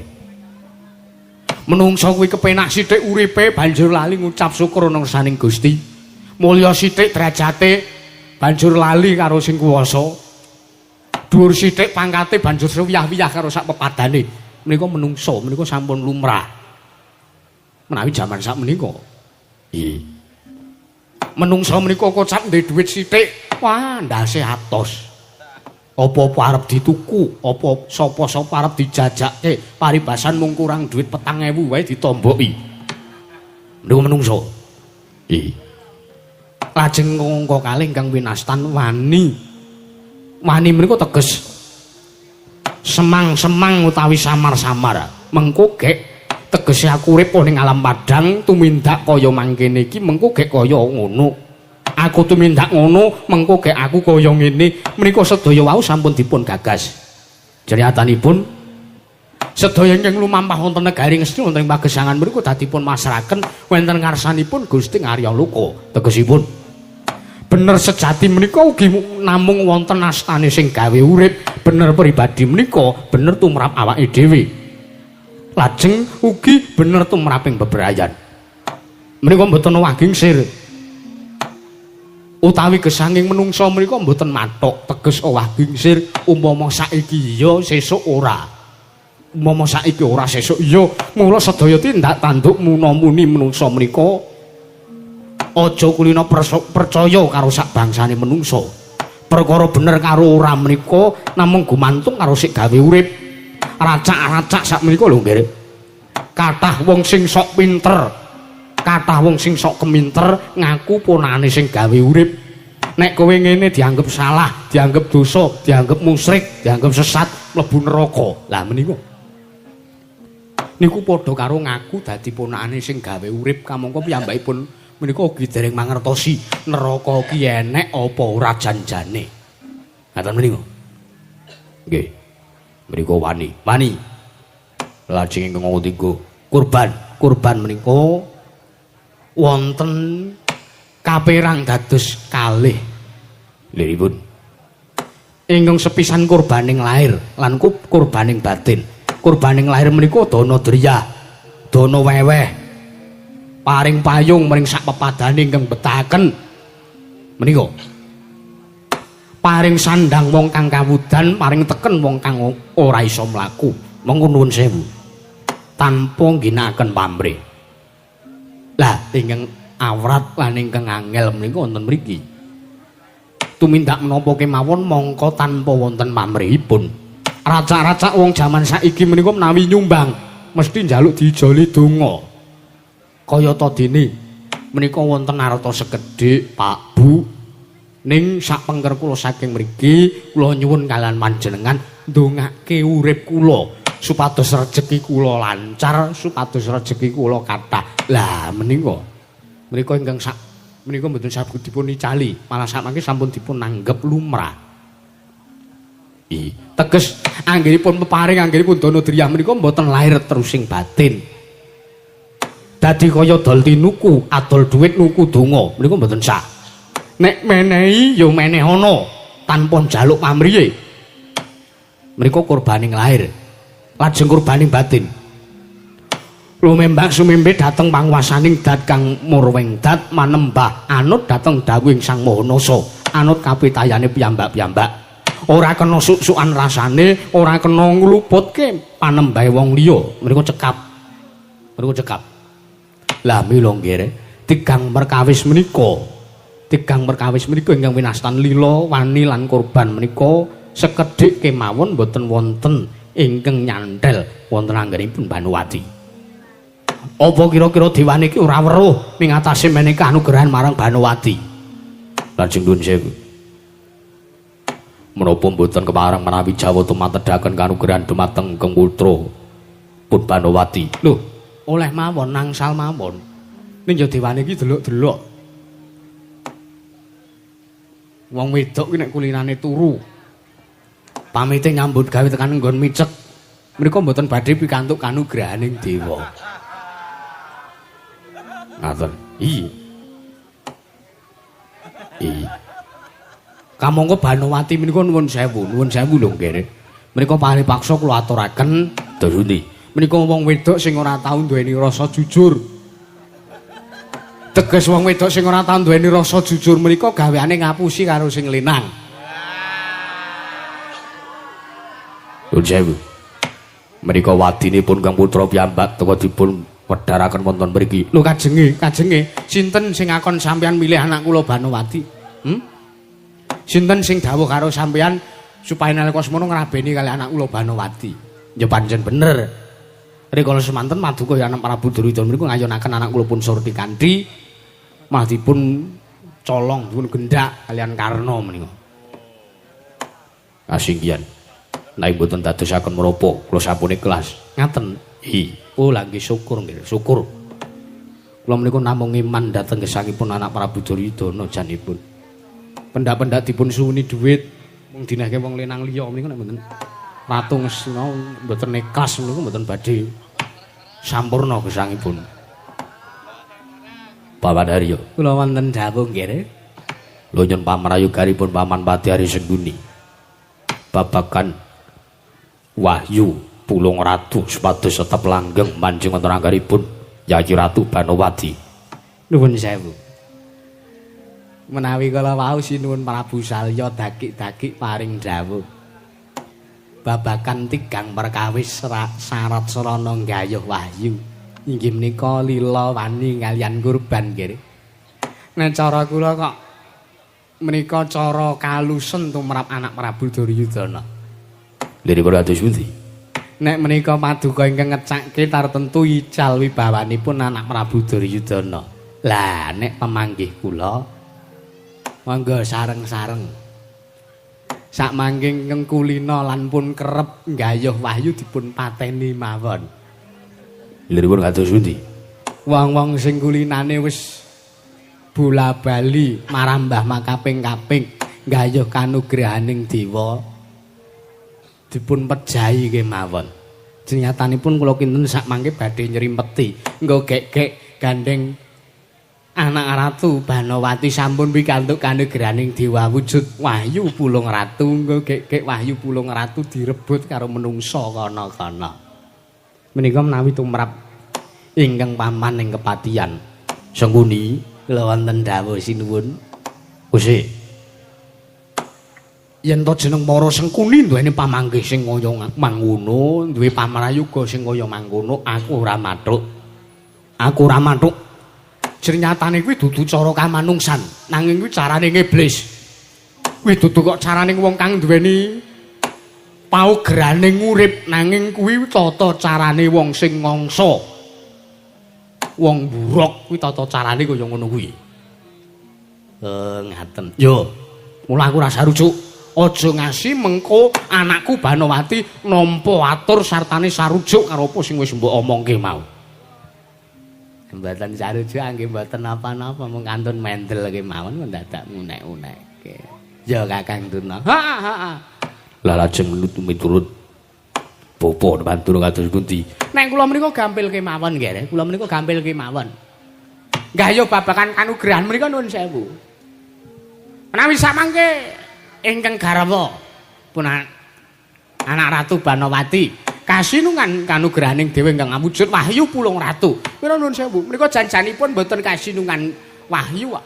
Menungsa kuwi kepenak sithik uripe banjur lali ngucap syukur nang saning Gusti. Mulya sithik derajate banjur lali karo sing kuwasa. Dhuwur sithik pangkate banjur sewiyah-wiyah karo sak pepadane. Menika menungsa menika sampun lumrah. Menawi jaman sak menika. Nggih. Menungsa menika kocap ndek dhuwit sithik, wah ndase atos. Apa-apa arep dituku, apa sapa-sapa arep dijajake, paribasan mung kurang dhuwit 4.000 wae ditomboki. Niku menungsa. Nggih. Lajeng angka kalih ingkang winastan wani. Wani menika teges semang-semang utawi samar-samar. Mengko gek tegese aku urip ning alam padhang tumindak kaya mangkene iki mengko gek kaya ngono. Aku tumindak ngono mengko gek aku kaya ngene. Menika sedaya wau sampun dipun gagas. Jeriatanipun sedaya ingkang lumampah wonten negari Ngastina wonten ing pagesangan mriku dadipun masrahaken wonten ngarsanipun Gusti Arya Loka. Tegesipun bener sejati menika ugi namung wonten astane sing gawe urip, bener pribadi menika bener tumrap awake dhewe. Lajeng ugi bener tumraping bebrayan. Menika mboten owah gingsir. Utawi gesanging menungsa menika mboten mathok teges owah gingsir umpama saiki iya sesuk ora. Umpama saiki ora sesuk iya. Mula sedaya tindak tanduk muna-muni menungsa menika aja kulina percaya karo sak bangsane menungsa. Perkara bener karo ora menika namung gumantung karo sik gawe urip. Racak-racak sak menika lho nggih. Kathah wong sing sok pinter, kathah wong sing sok keminter ngaku ponakane sing gawe urip. Nek kowe ngene dianggep salah, dianggep dosa, dianggep musyrik, dianggep sesat, mlebu neraka. Lah menika niku padha karo ngaku dadi ponakane sing gawe urip kamangka piyambakipun menika ugi dereng mangertosi neraka ki enek apa ora janjane. Ngaten menika. Nggih. Menika wani. Wani. Lajeng ingkang ketiga, kurban. Kurban menika wonten kaperang dados kalih. Liripun ingkang sepisan kurbaning lahir lan kurbaning batin. Kurbaning lahir menika dana driyah, dana weweh, paring payung mring sak pepadane ingkang betahaken menika. Paring sandang wong kang kawudan, paring teken wong kang ora iso mlaku. Monggo nuwun sewu. Tanpa ngginakaken pamrih. Lah ingkang awrat lan ingkang angel menika wonten mriki. Tumindak menapa kemawon mongko tanpa wonten pamrihipun. Racak-racak wong jaman saiki menika menawi nyumbang mesti njaluk diijoli donga. Kayata dene menika wonten arta sekedhik Pak Bu. Ning sak pengker kula saking mriki kula nyuwun kalian panjenengan ndongake urip kula supados rejeki kula lancar, supados rejeki kula kathah. Lah menika menika ingkang sak menika mboten saged dipun icali, malah samangke sampun dipun anggep lumrah. Teges anggenipun peparing anggenipun dana driyah menika mboten lahir terusing batin. Dadi kaya dol tinuku, adol dhuwit nuku donga menika mboten sah. Nek menehi ya meneh ana tanpa njaluk pamrihe. Menika kurbaning lahir. Lajeng kurbaning batin. Lumembak sumimbe dhateng panguwasaning dat kang murwing dat manembah anut dhateng dawuhing Sang Maha Nasa, anut kapitayane piyambak-piyambak. Ora kena suk-sukan rasane, ora kena ngluputke panembahe wong liya. Menika cekap. Menika cekap. Lah mila nggih tigang perkawis menika, tigang perkawis menika ingkang winastan lila, wani lan kurban menika sekedhik kemawon boten wonten ingkang nyanthel wonten anggenipun Banuwati. Apa kira-kira dewane iki ora weruh ning atase menehi kanugrahan marang Banuwati? Lajeng nuwun sewu. Menapa mboten kepareng menawi Jawata matedhaken kanugrahan dumateng Keng Putra pun Banuwati? Lho, oleh mawon nangsal mawon. Ning ya dewane iki delok-delok. Wong wedok ki nek kulinane turu. Pamite nyambut gawe tekan nggon micek. Mriku mboten badhe pikantuk kanugrahaning dewa. Ngaten. Iya. Iya. Kamangka Banuwati menika nuwun sewu lho nggih. Menika paripaksa kula aturaken Dados menika wong wedok sing ora tau duweni rasa jujur. Teges wong wedok sing ora tau duweni rasa jujur menika gaweane ngapusi karo sing lanang. Nuwun sewu. Menika wadinipun Kang Putra piyambak teka dipun wedharaken wonten mriki. Lho kajenge, kajenge sinten sing ngakon sampeyan milih anak kula Banowati? Sinten sing dawuh karo sampeyan supaya nalika semono ngrabeni kali anak kula Banowati? Ya pancen bener. Rikala semanten maduka ya anak Prabu Duryudana mriku ngayonaken anak kula pun Surti kanthi malah dipun colong dipun gendak kalian Karna menika. Kasinggihan. Nek mboten dadosaken menapa kula sampun ikhlas. Ngaten. Hi. Oh lha nggih syukur nggih, syukur. Kula menika namung iman dhateng gesangipun anak Prabu Duryudana janipun. Pendak-pendak dipun suwuni dhuwit mung dinehke wong lanang liya menika nek mboten Ratu Ngastina mboten ikhlas menika mboten badhe sampurna gesangipun. Paman Haryo. Kula wonten dawuh nggih. Lho nyun pamrayuganipun Paman Pati Hari Sengkuni. Babagan wahyu Pulung Ratu supados tetep langgeng manjing wonten anggaripun Yayi Ratu Banowati. Nuwun sewu. Menawi kala wau sinuwun Prabu Salya dakik-dakik paring dawuh. Babagan tigang perkawis syarat sarana nggayuh wahyu. Inggih menika lila wani kaliyan kurban nggih. Nek cara kula kok menika cara kalusen tumrap anak Prabu Duryudana. Liripun kados pundi? Nek menika paduka ingkang ngecake tartentu ical wibawanipun anak Prabu Duryudana. Lah nek pemanggih kula monggo sareng-sareng. Sakmangke ingkang kulina lan pun kerep nggayuh wahyu dipun pateni mawon. Liripun kados pundi? Wong-wong sing kulinane wis bola-bali marambah makaping-kaping nggayuh kanugrahaning dewa dipun pejahi kemawon. Jenyatanipun kula kinten sakmangke badhe nyrimpeti nggo gek-gek gandeng anak Ratu Banowati sampun pikantuk kanugrahaning dewa wujud wahyu Pulung Ratu. Nggo gek-gek wahyu Pulung Ratu direbut karo menungsa kana-kana. Menika menawi tumrap ingkang paman ing kepatihan Sengkuni kula wonten dawuh sinuwun. Gusti, yen to jeneng para Sengkuni duweni pamanggih sing kaya mangono, duwe pamrayuga sing kaya mangkono, aku ora mathuk. Aku ora mathuk. Jernyatane kuwi dudu cara kamanungsan, nanging kuwi carane iblis. Kuwi dudu kok carane wong kang duweni paugerane urip, nanging kuwi tata carane wong sing ngangsa. Wong buruk kuwi tata carane kaya ngono kuwi. Ngaten. Yo, mula aku ora sarujuk. Aja ngasi mengko anakku Banowati nampa atur sartane sarujuk karo apa sing wis mbok omongke mau. Mboten sarujuk nggih mboten napa-napa mung kantun mendel kemawon mendadak ngunek-unekke. Ya Kakang Durna. Ha ha ha. Lah lajeng miturut bapa Bandura kados pundi? Nek kula menika gampil kemawon nggih, kula menika gampil kemawon. Nggayuh babagan kanugrahan menika nuwun sewu. Menawi samangke ingkang garwa pun anak Ratu Banowati kasinungan kanugrahaning dewa ingkang awujud wahyu Pulung Ratu. Pira nuwun sewu, menika janjanipun mboten kasinungan wahyu kok.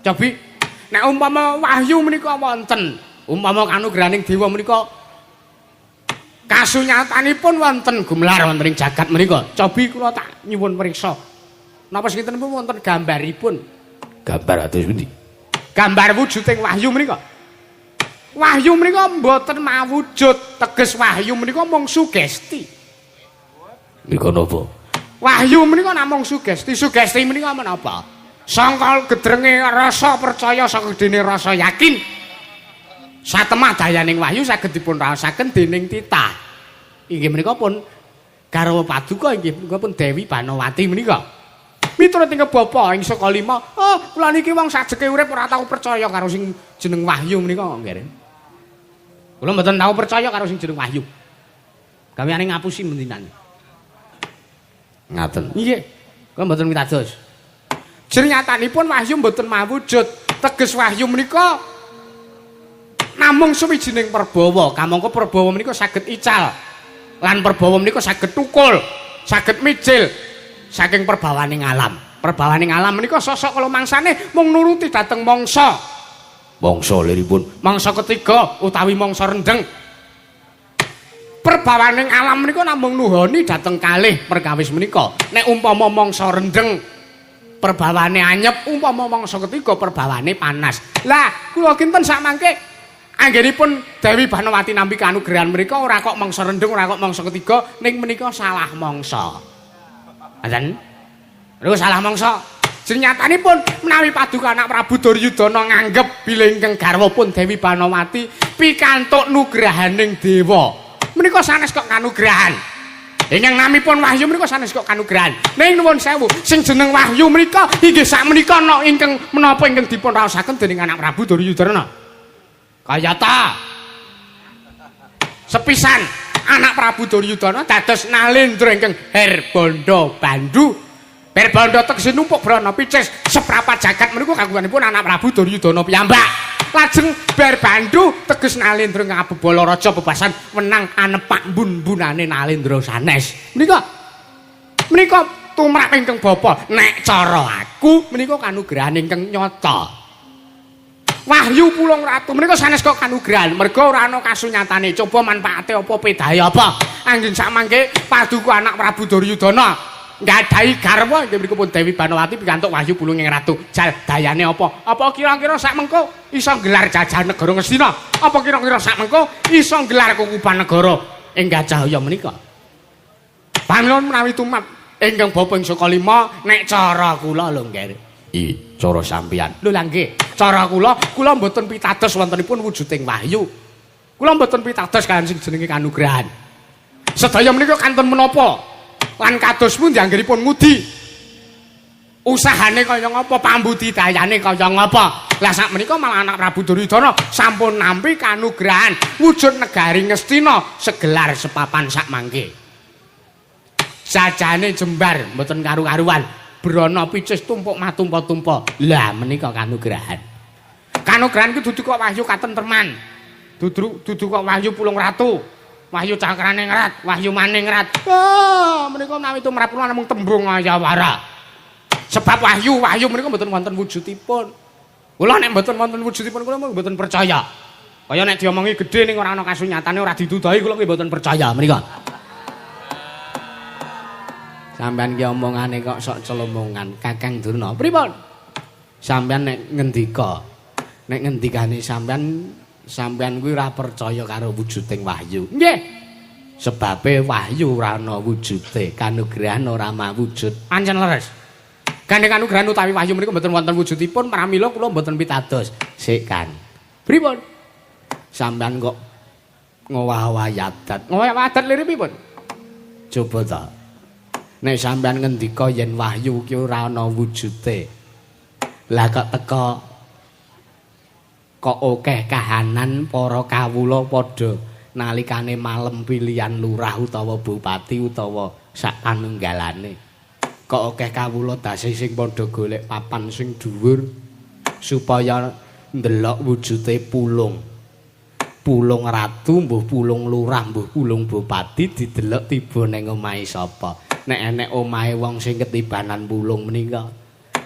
Cobi nek umpama wahyu menika wonten, umpama kanugrahaning dewa menika kasunyatanipun wonten gumelar wonten ing jagat menika. Cobi kula tak nyuwun priksa. Napa sintenipun wonten gambaripun? Gambar atus pundi? Gambar wujuding wahyu menika. Wahyu menika mboten mawujud, teges wahyu menika mung sugesti. Nika napa? Wahyu menika namung sugesti. Sugesti menika menapa? Sangka gedrenge rasa percaya, sangka gedene rasa yakin. Satemah dayaning wahyu saged dipun raosaken dening titah. Inggih menika pun garwa paduka inggih menika pun Dewi Banowati menika. Miturut ing bapa ing saka lima, oh kula niki wong sajeke urip ora tau percaya karo sing jeneng wahyu menika nggih. Kula mboten tau percaya karo sing jeneng wahyu. Gaweane ngapusi mendinan. Ngaten. Nggih. Kula mboten mitados. Jernyatanipun wahyu mboten mawujud. Teges wahyu menika Namung suwijining perbawa, kamangka perbawa menika saged ical. Lan perbawa menika saged tukul, saged mijil saking perbawaning alam. Perbawaning alam menika sosok kala mangsane mung nuruti dhateng mangsa. Mangsa liripun mangsa ketiga utawi mangsa rendheng. Perbawaning alam menika namung nuhoni dhateng kalih perkawis menika. Nek umpama mangsa rendheng perbawane anyep, umpama mangsa ketiga perbawane panas. Lah, kula kinten sakmangke anggenipun Dewi Banowati nampi kanugrahan menika ora kok mangsa rendheng, ora kok mangsa ketiga, ning menika salah mangsa. Ngoten? Niku salah mangsa. Senyatanipun menawi paduka anak Prabu Duryudana nganggep bilih ingkang garwa pun Dewi Banowati pikantuk nugrahaning dewa. Menika sanes kok kanugrahan. Ingkang namipun wahyu menika sanes kok kanugrahan. Ning nuwun sewu, sing jeneng wahyu menika inggih sakmenika ana ingkang menapa ingkang dipun raosaken dening anak Prabu Duryudana. Kayata sepisan anak Prabu Duryudana dados nalendra ingkang Herbanda Bandu. Herbanda tegese numpuk brana picis seprapat jagat menika kagunganipun anak Prabu Duryudana piyambak. Lajeng Berbandu teges nalendra ngabebala raja bebasan wenang anepak mbun-mbunane nalendra sanes. Menika menika tumrap ingkang bapa. Nek cara aku menika kanugrahan ingkang nyata. Wahyu Pulung Ratu menika sanes kok kanugrahan merga ora ana kasunyatane. Coba manfaate apa pedahe apa? Anggen sakmangke paduka anak Prabu Duryudana nggadahi garwa inggih mriku pun Dewi Banowati pikantuk wahyu Pulunging Ratu. Jal dayane apa? Apa kira-kira sak mengko iso nggelar jajahan negara Ngastina? Apa kira-kira sak mengko iso nggelar kukuban negara ing Gajahaya menika? Pamila menawi tumrap ingkang bapa ing saka lima nek cara kula lho nggih. I cara sampeyan. Lho lha nggih, cara kula kula mboten pitados wontenipun wujuding wahyu. Kula mboten pitados kaliyan sing jenenge kanugrahan. Sedaya menika kantun menapa? Lan kados pundi anggenipun ngudi? Usahane kaya ngapa, pambudidayane kaya ngapa? Lah sak menika malah anak Prabu Duryudana sampun nampi kanugrahan wujud negari Ngastina segelar sepapan sak mangke. Sajane jembar mboten karu-karuan, brana picis tumpuk matumpa-tumpa. Lah menika kanugrahan. Kanugrahan ku dudu kok wahyu katentreman. Dudu kok wahyu Pulung Ratu. Wahyu Cakraningrat, Wahyu Maningrat. Oh, menika menawi tumrap kula namung tembung ayawara. Sebab wahyu menika mboten wonten wujudipun. Kula nek mboten wonten wujudipun kula mboten percaya. Kaya nek diomongi gedhe ning ora ana kasunyatane ora dituduhi kula nggih mboten percaya menika. Sampeyan ki omongane kok sok celomongan, Kakang Durna. Pripun? Sampeyan nek ngendika, nek ngendikane sampeyan kuwi ora percaya karo wujuding wahyu. Nggih. Sebabe wahyu ora ana wujude, kanugrahan ora mawujud. Pancen leres. Gandeng kanugrahan utawi wahyu menika mboten wonten wujudipun, pramila kula mboten pitados. Sik kan. Pripun? Sampeyan kok ngowah-owahi adat. Ngowah adat lire pripun? Coba ta. Nek sampeyan ngendika yen wahyu ki ora ana wujude. Lah kok teka kok akeh kahanan para kawula padha nalikane malem pilihan lurah utawa bupati utawa sak panunggalane. Kok akeh kawula dase sing padha golek papan sing dhuwur supaya ndelok wujude pulung. Pulung ratu, mbuh pulung lurah, mbuh pulung bupati didelok tiba ning omahe sapa. Nek enek omahe wong sing ketibanan pulung menika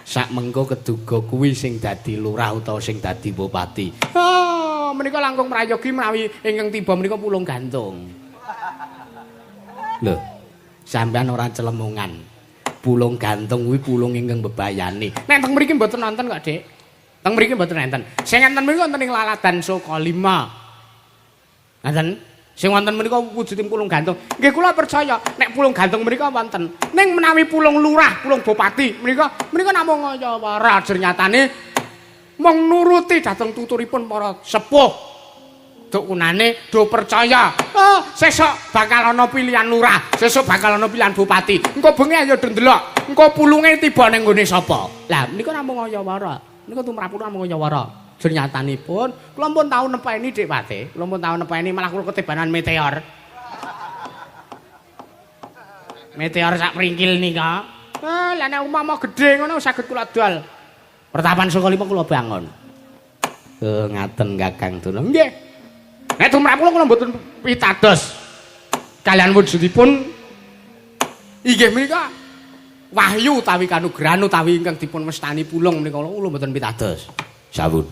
sak mengko keduga kuwi sing dadi lurah utawa sing dadi bupati. Oh, menika langkung prayogi menawi ingkang tiba menika pulung gantung. Lho, sampean ora celemongan. Pulung gantung kuwi pulung ingkang bebayani. Nek teng mriki mboten nonton kok, Dik. Teng mriki mboten enten. Sing enten mriki wonten ing Laladan Sukalima. Ngoten. Sing wonten menika wujuding pulung gantung. Nggih kula percaya nek pulung gantung menika wonten. Ning menawi pulung lurah, pulung bupati menika namung ngayawara jernyatane mung nuruti dhateng tuturipun para sepuh. Duk kunane do percaya. Oh, sesuk bakal ana pilihan lurah, sesuk bakal ana pilihan bupati. Engko bengi ayo do ndelok. Engko pulunge tiba ning nggone sapa. Lah menika namung ngayawara. Menika tumrap kula namung ngayawara. Jernyatanipun kula pun tau nepeni Dik Pate, kula pun tau nepeni malah kula ketibanan meteor. Meteor sak pringkil nika. Lah nek umpama gedhe ngono saged kula dol. Pertapan Sukalima kula bangun. Ngaten Kakang Durna. Nggih. Nek tumrap kula kula mboten pitados. Kalian wujudipun inggih menika wahyu utawi kanugrahan utawi ingkang dipun wastani pulung menika kula mboten pitados. Sampun.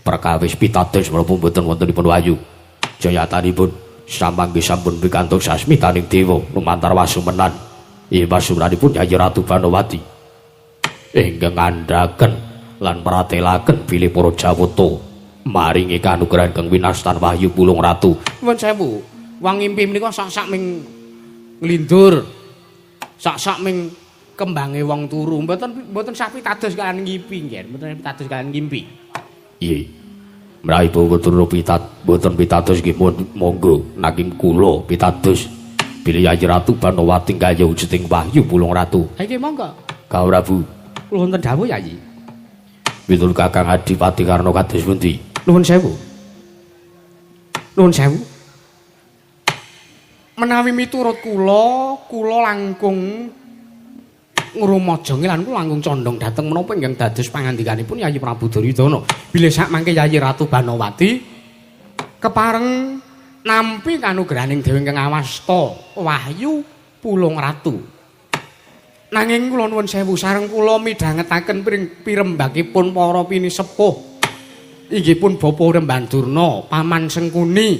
Perkawis pitados menapa mboten wontenipun wahyu. Jayatanipun samangke sampun pikantuk sasmitaning dewa lumantar wasumenan. Ing wasumenanipun Yayi Ratu Banowati ingkang ngandhaken lan pratelaken bilih para Jawata maringi kanugrahan kang winastan wahyu pulung ratu. Nuwun sewu, wong ngimpi menika sak-sak ming nglindur, sak-sak ming kembange wong turu. Mboten mboten sah pitados kalian ngimpi nggih, mboten pitados kalian ngimpi. Nggih. Mrawi boten pitat, mboten pitados nggih monggo nanging kula pitados bilih Yayi Ratu Banowati gayuh wujuding wahyu pulung ratu. Ha nggih monggo. Kang Prabu, kula wonten dawuh Yayi. Miturut Kakang Adipati Karna kados pundi? Nuwun sewu. Nuwun sewu. Menawi miturut kula, kula langkung ngrumajangi lan kula langkung condong dhateng menapa ingkang dados pangandikanipun Yayi Prabu Duryudana. Bilih sak mangke Yayi Ratu Banowati kepareng nampi kanugrahaning dewa ingkang awasta wahyu pulung ratu. Nanging kula nuwun sewu sareng kula midhangetaken pirembakipun para pinisepuh inggih pun Bapak Rembandurna, Paman Sengkuni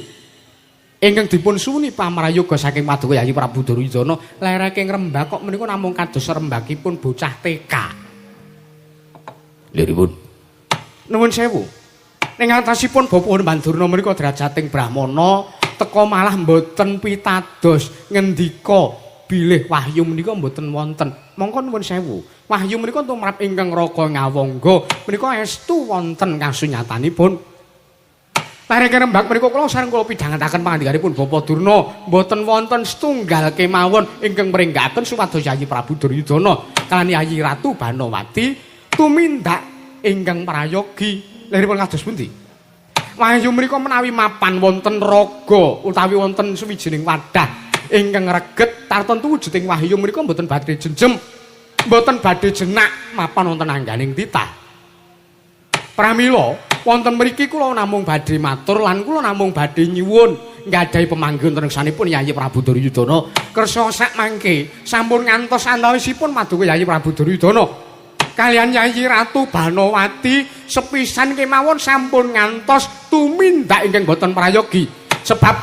ingkang dipun suwuni pamrayoga saking paduka Yayi Prabu Duryudana, lereke ngrembak kok menika namung kados rembakipun bocah TK. Liripun nuwun sewu. Ing atasipun Bapak Rembandurna menika derajating brahmana teka malah mboten pitados ngendika bilih wahyu menika mboten wonten. Mongko nuwun sewu. Wahyu menika tumrap ingkang raga ngawangga menika estu wonten kasunyatanipun. Lereke rembak menika kula sareng kula pidhangetaken pangandikanipun Bapak Durna mboten wonten setunggal kemawon ingkang mringgaken supados Yayi Prabu Duryudana kaliyan Yayi Ratu Banowati tumindak ingkang prayogi. Leripun kados pundi? Wahyu menika menawi mapan wonten raga utawi wonten suwijining wadah ingkang reget tartentu wujuding wahyu menika mboten badhe jenjem, mboten badhe jenak mapan wonten angganing titah. Pramila wonten mriki kula namung badhe matur lan kula namung badhe nyuwun nggadahi pemanggih wonten ngarsanipun Yayi Prabu Duryudana kersa sak mangke sampun ngantos antawisipun paduka Yayi Prabu Duryudana kaliyan Yayi Ratu Banowati sepisan kemawon sampun ngantos tumindak ingkang boten prayogi. Sebab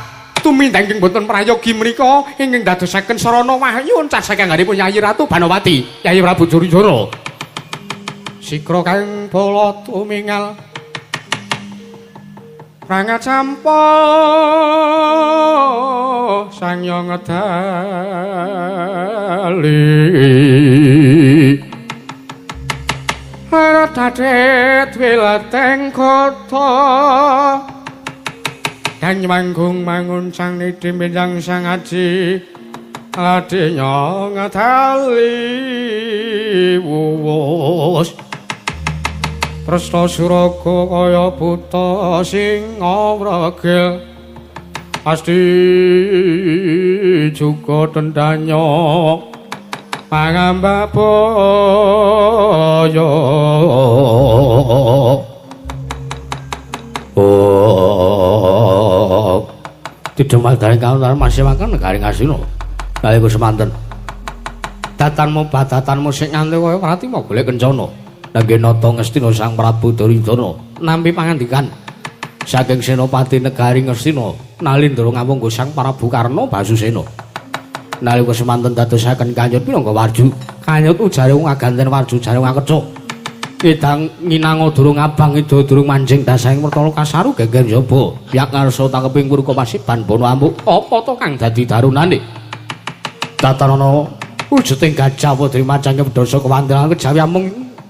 tumindak ingkang boten prayogi menika ingkang dadosaken sarana wahyu encas saking anggenipun Yayi Ratu Banowati, Yayi Prabu Duryudana. Sikra kang bala tumingal prangacampa sang yang ngedali Radadit wilateng kota dan manggung manguncang niti minjang sang aji ladinya ngedali wuwus Presta suraga kaya buta sing ngwregil pasti juga tendanya pangambak boyo. Oh, tidak dari kawan masih makan negari ngasino. Nalika semanten datanmu badatanmu sing nganti kaya Pratima golek kencana. Nangge nata Ngastina Sang Prabu Duryudana nampi pangandikan saking senopati negari Ngastina Nalindra ngawangga Sang Prabu Karna Basusena. Nalika semanten dadosaken kanyut minangka warju. Kanyut ujare wong aganten warju jare wong akecuk. Idang nginanga durung abang ida durung manjing dasahing mertala kasaru geger jaba. Piyak ngarsa tangkeping purka pasiban bono amuk apa to kang dadi darunane. Tatanana wujuding gajah putri macange wedhasa kewandelan kejawi amung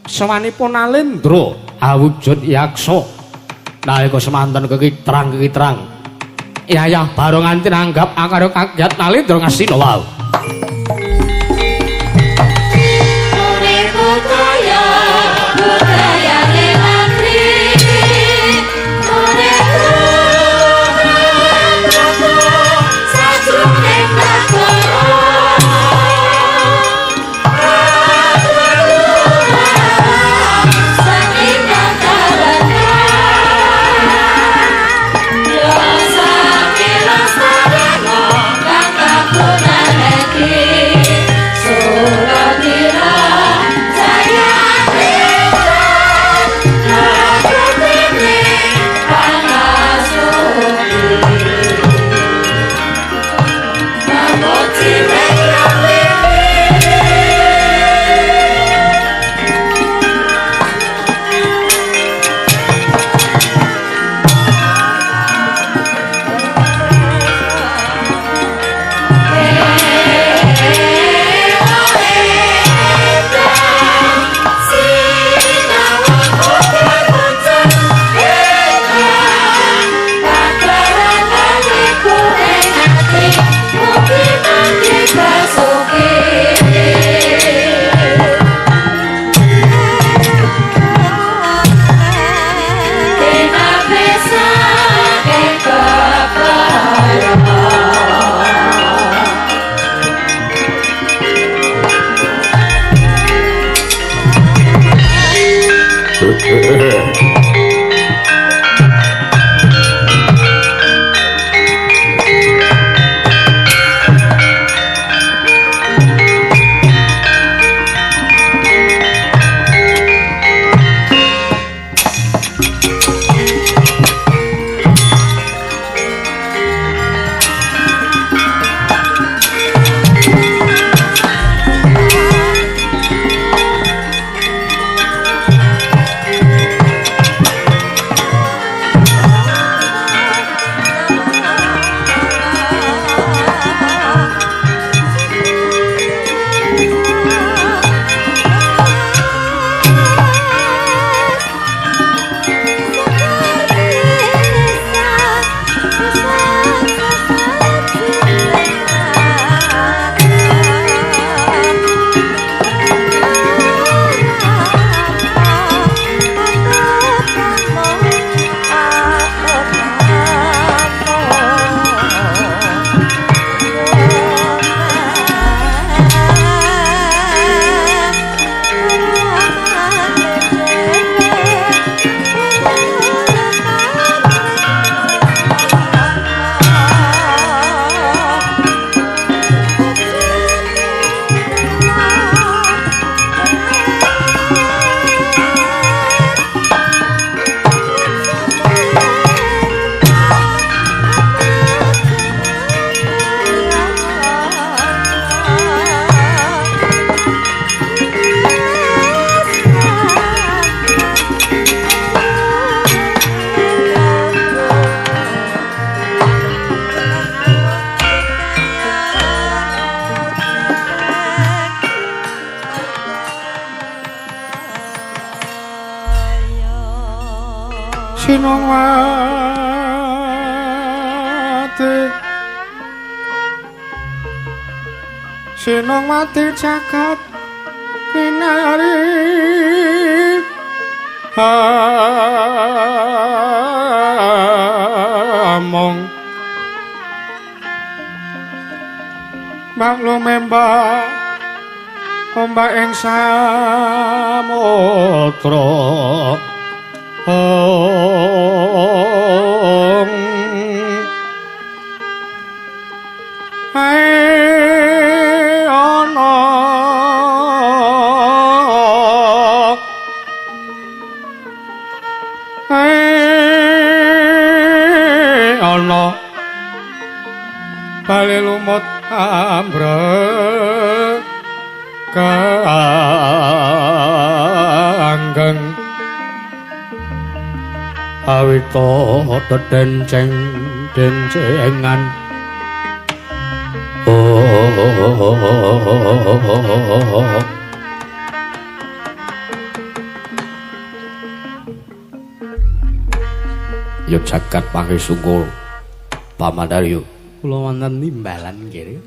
sewanipun Nalendra awujud yaksa. Nalika semanten kekitrang-kekitrang yayah barong nganti nanggap akarya kagiat Nalendra Ngastina wau. Sinongwati Sinongwati jagat kinari among maklum mbak ombak ing samudra. Om ae ana ae ana bali lumut ambrek kanggeng awita dedenceng dencengan. Ya jagat pangesungkul Pamandaryo kula wonten nimbalan nggih.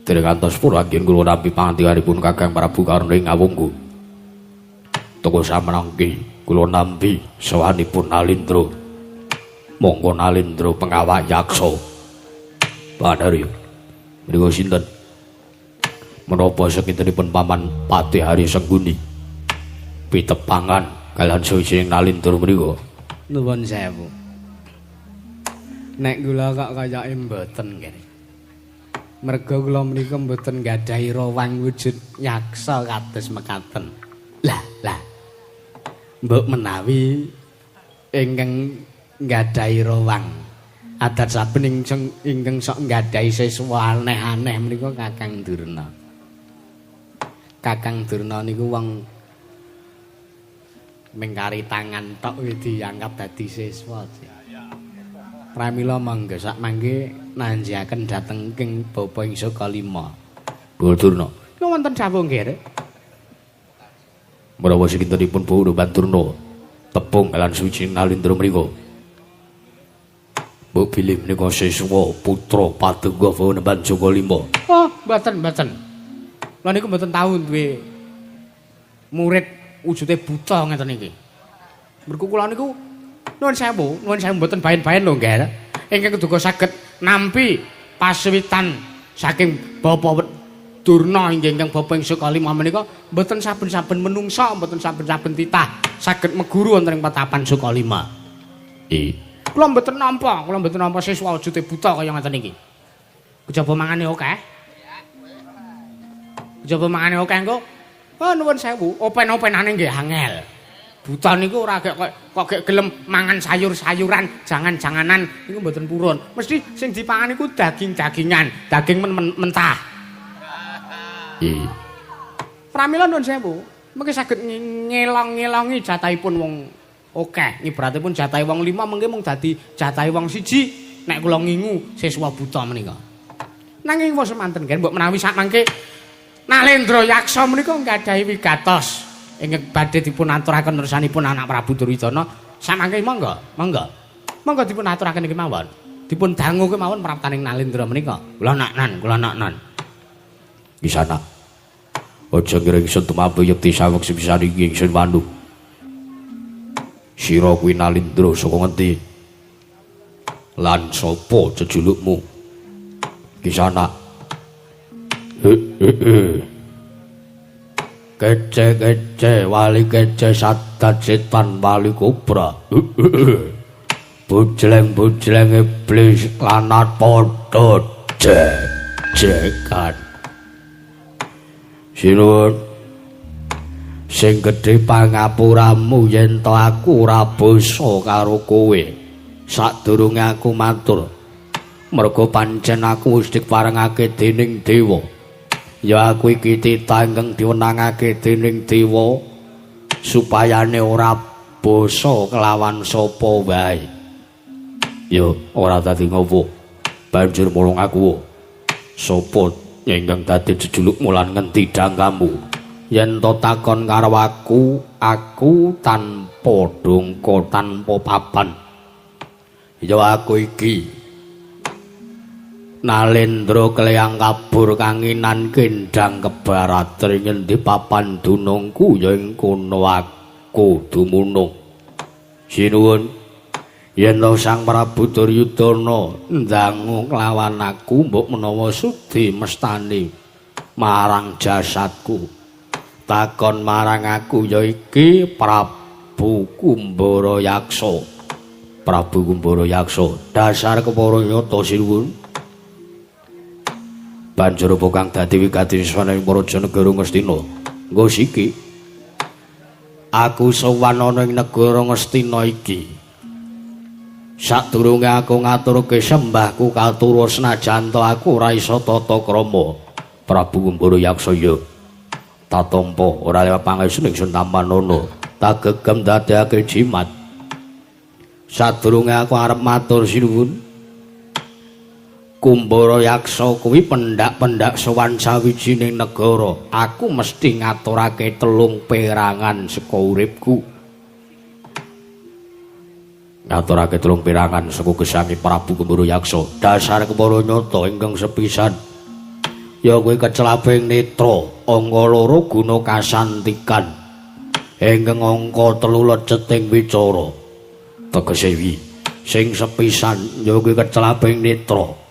Dereng kantos pura anggen kula nampi pangandikanipun Kakang Prabu Karna ing Awungku. Toko samrangki kula nampi sowanipun Nalindra. Monggo Nalindra pengawak yaksa. Pamandaryo mriku sinten? Menapa sakintenipun Paman Patih Hari Sengguni pitepangan kalihan sawijining Nalindra mriku? Nuwun sewu. Nek kula kok kayake mboten nggih. Merga kula menika mboten gadhahi rawang wujud yaksa kados mekaten. Lah, lah. Mbok menawi ingkang gadhahi rawang adat saben ingkang sok gadhahi siswa aneh-aneh menika Kakang Durna. Kakang Durna niku wong mengkari tangan tok wis diangkat dadi siswa. Pramila mangga sak mangke nanjiaken dhateng ing Bapa ing Sukalima. Bapa Durna. Kula wonten dawuh nggih. Menawa sakintenipun Bapak Durna tepung lan suci Nalindra mriku. Mbok bilih menika siswa putra Paduka Bapak Sukalima. Oh, mboten, mboten. Kula niku mboten tau duwe murid wujude buta ngeten iki. Mergo kula niku nuwun sewu mboten baen-baen lho nggih. Ingkang keduga saged nampi paswitan saking Bapak Durna ingkang Bapa ing Sukalima menika mboten saben-saben menungsa, mboten saben-saben titah saged meguru wonten ing petapan Sukalima. Kula mboten nampa, kula mboten nampa siswa wujude buta kaya ngeten iki. Kejaba mangane akeh. Kejaba mangane akeh engko. Oh nuwun sewu, open-openane nggih angel. Buta niku ora gek kok gek gelem mangan sayur-sayuran, jangan-janganan niku mboten purun. Mesti sing dipangan niku daging-dagingan, daging mentah. Nggih. Pramila nuwun sewu, mengke saged ngelong-ngelongi jatahipun wong akeh. Ibaratipun jatahe wong 5 mengke mung dadi jatahe wong 1 nek kula ngingu siswa buta menika. Nanging wis semanten nggih, mbok menawi sak mangke Nalendra Yaksa menika nggadahi wigatos ingkang badhe dipun aturaken nersanipun anak Prabu Duryudana. Samangke monggo, monggo. Monggo dipun aturaken iki mawon. Dipun dangu kemawon praptaning Nalendra menika. Kula naknan, kula naknan. Kisana. Aja ngira ingsun tumampu yekti saweg sepisan iki ingsun mandu. Sira kuwi Nalindra saka ngendi? Lan sapa jejulukmu? Kisana. Kece-kece wali kece sadat setan wali kobra. Bujleng-bujleng iblis lanat padha jejekan. Sinuwun sing gedhe pangapuramu yen to aku ora basa karo kowe. Sadurunge aku matur, merga pancen aku wis diparengake dening dewa. Ya aku iki titah ingkang diwenangake dening dewa supayane ora basa kelawan sapa wae. Ya ora dadi ngopo. Banjur mulung aku. Sapa ingkang dadi jejulukmu lan ngendi dangkamu? Yen to takon karo aku, aku tanpa dongko, tanpa papan. Ya aku iki Nalendra kleyang kabur kanginan kendang kebarat ngendi papan dunungku ya ing kono aku dumunung. Sinuwun, yen to Sang Prabu Duryudana ndangu nglawan aku mbok menawa sudi mestani marang jasadku. Takon marang aku ya iki Prabu Kumbara Yaksa. Prabu Kumbara Yaksa, dasar kepara nyata sinuwun. Banjur apa kang dadi wigati swana ing Praja Negara Ngastina? Nggo siki. Aku sowan ana ing negara Ngastina iki. Sadurunge aku ngaturke sembahku katura senajan to aku ora iso tata krama. Prabu Kumbara Yaksa ya. Tatampa ora lewat pangestu ingsun tampanana. Tagegem dadekake jimat. Sadurunge aku arep matur sinuwun. Kumbara Yaksa kuwi pendak-pendak sowan sawijining negara. Aku mesti ngaturake 3 perangan saka uripku. Ngaturake 3 perangan saka gesange Prabu Kumbara Yaksa. Dasar kepara nyata ingkang sepisan ya kuwi kecelaping netra, angka 2 guna kasantikan, ingkang angka 3 leceting wicara. Tegese wi sing sepisan ya kuwi kecelaping netra.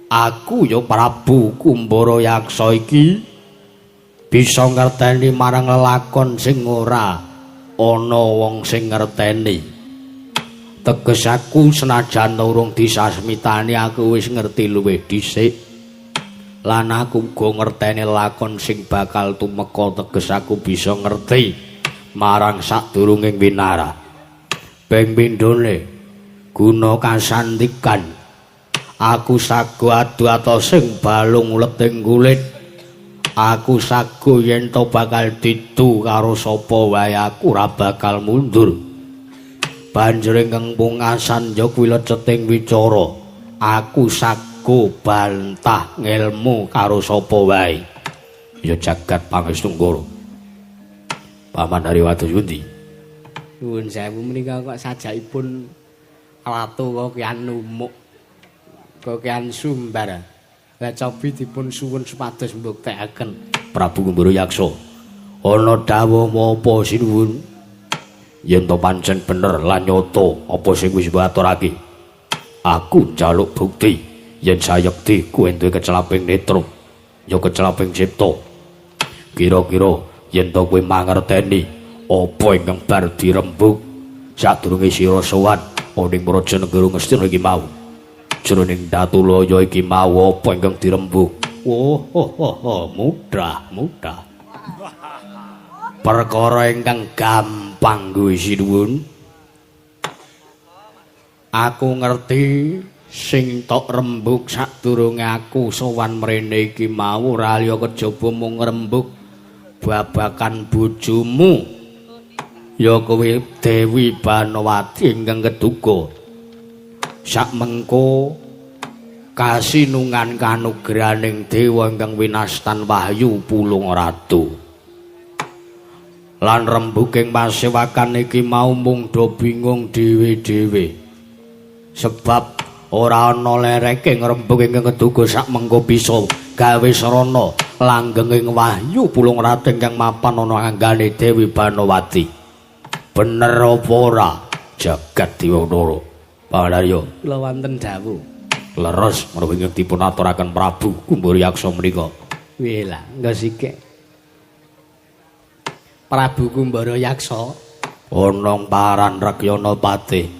Aku ya Prabu Kumbara Yaksa iki bisa ngerteni marang lelakon sing ora ana wong sing ngerteni. Teges aku senajan urung disasmitani aku wis ngerti luwih dhisik. Lan aku uga ngerteni lakon sing bakal tumeka, teges aku bisa ngerti marang sadurunging winara. Ping pindhone guna kasantikan. Aku sago adu atosing balung uleting kulit. Aku sago yen to bakal didu karo sapa wae aku ora bakal mundur. Banjur ingkang pungkasan ya kuwi leceting wicara. Aku sago bantah ngelmu karo sapa wae. Ya jagat pangestu Ngoro. Paman Hariwatu pundi? Nuwun sewu menika kok sajakipun ratu kokian numuk. Kokian sumbar. Lah cobi dipun suwun supados mbuktekaken. Prabu Kumbara Yaksa, ana dawuh apa sinuwun? Yen to pancen bener lan nyata apa sing wis mbok aturake. Aku njaluk bukti yen sayekti kowe duwe kecelaping netra, ya kecelaping cipta. Kira-kira yen to kowe mangerteni apa ingkang bar dirembug sadurunge sira sowan ana ing Praja Negara Ngastina iki mau. Jroning Datulaya iki mau apa ingkang dirembug? Oh, oh, oh, oh, mudah, mudah. Perkara ingkang gampang kuwi sinuwun. Aku ngerti sing tok rembug sadurunge aku sowan mrene iki mau ora liya kejaba mung ngrembug babakan bojomu. Ya kuwi Dewi Banowati ingkang keduga. Sakmengko kasinungan kanugrahaning dewa ingkang winastan wahyu Pulung Ratu. Lan rembuking pasewakan iki mau mung do bingung dhewe-dhewe. Sebab ora ana lereke ngrembug ingkang keduga sakmengko bisa gawe sarana langgenging wahyu Pulung Ratu ingkang mapan ana anggane Dewi Banowati. Bener apa ora? Jagat Dewa Bathara. Pangadarya kula wonten dawuh. Leres menawi ingkang dipun aturaken Prabu Kumbara Yaksa menika. Wih lah, engko sikik. Prabu Kumbara Yaksa ana paran Rekyana Patih.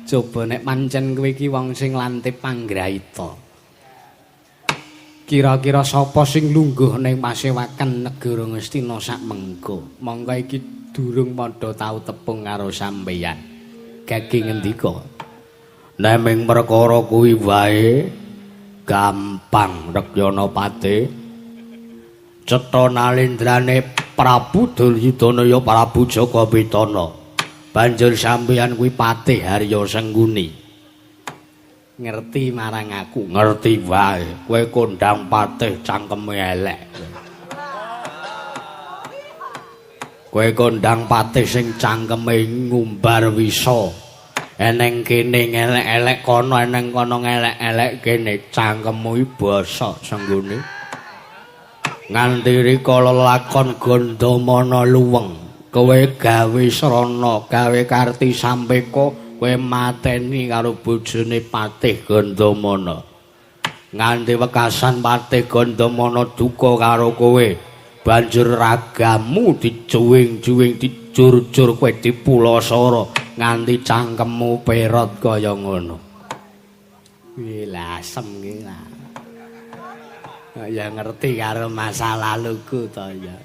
Coba nek pancen kowe iki wong sing lantip panggraita. Kira-kira sapa sing lungguh ning pasewakan negara Ngastina sak mengko? Mongko iki durung padha tau tepung karo sampeyan. Gage ngendika? Neming perkara kuwi wae gampang Rekyana Patih. Cetha nalendrane Prabu Duryudana ya Prabu Jaka Pitana. Banjur sampeyan kuwi Patih Harya Sengkuni. Ngerti marang aku? Ngerti wae. Kowe kondang patih cangkeme elek. Kowe kondang patih sing cangkeme ngumbar wisa. Eneng kene ngelek-elek kono, eneng kono ngelek-elek kene, cangkemmu iki bosok senggone. Nganti rikala lakon Gandamana luweng, kowe gawe srana, gawe karti sampeka, kowe mateni karo bojone Patih Gandamana. Nganti wekasan Patih Gandamana duka karo kowe, banjur ragamu dijuwing-juwing, dijur-jur kowe dipulasara nganti cangkemmu perot kaya ngono. Kuwi lasem ki lah. Ya ngerti karo masa laluku to ya.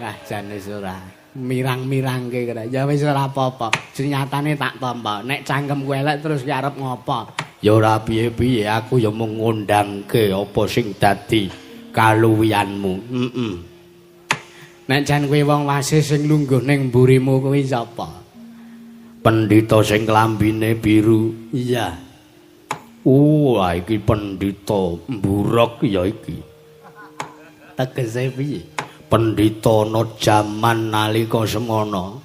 Wah jane wis ora mirang-mirangke kira. Ya wis ora apa-apa. Nyatane tak tampa. Nek cangkemku elek terus ki arep ngopo? Ya ora piye-piye, aku ya mung ngundangke apa sing dadi kaluwihanmu. Heeh. Nek jan kowe wong wasih sing lungguh ning mburimu kuwi sapa? Pendhita sing klambine biru. Iya. Wah, iki pendhita mburok ya iki. Tegese piye? Pendhita ana jaman nalika semana.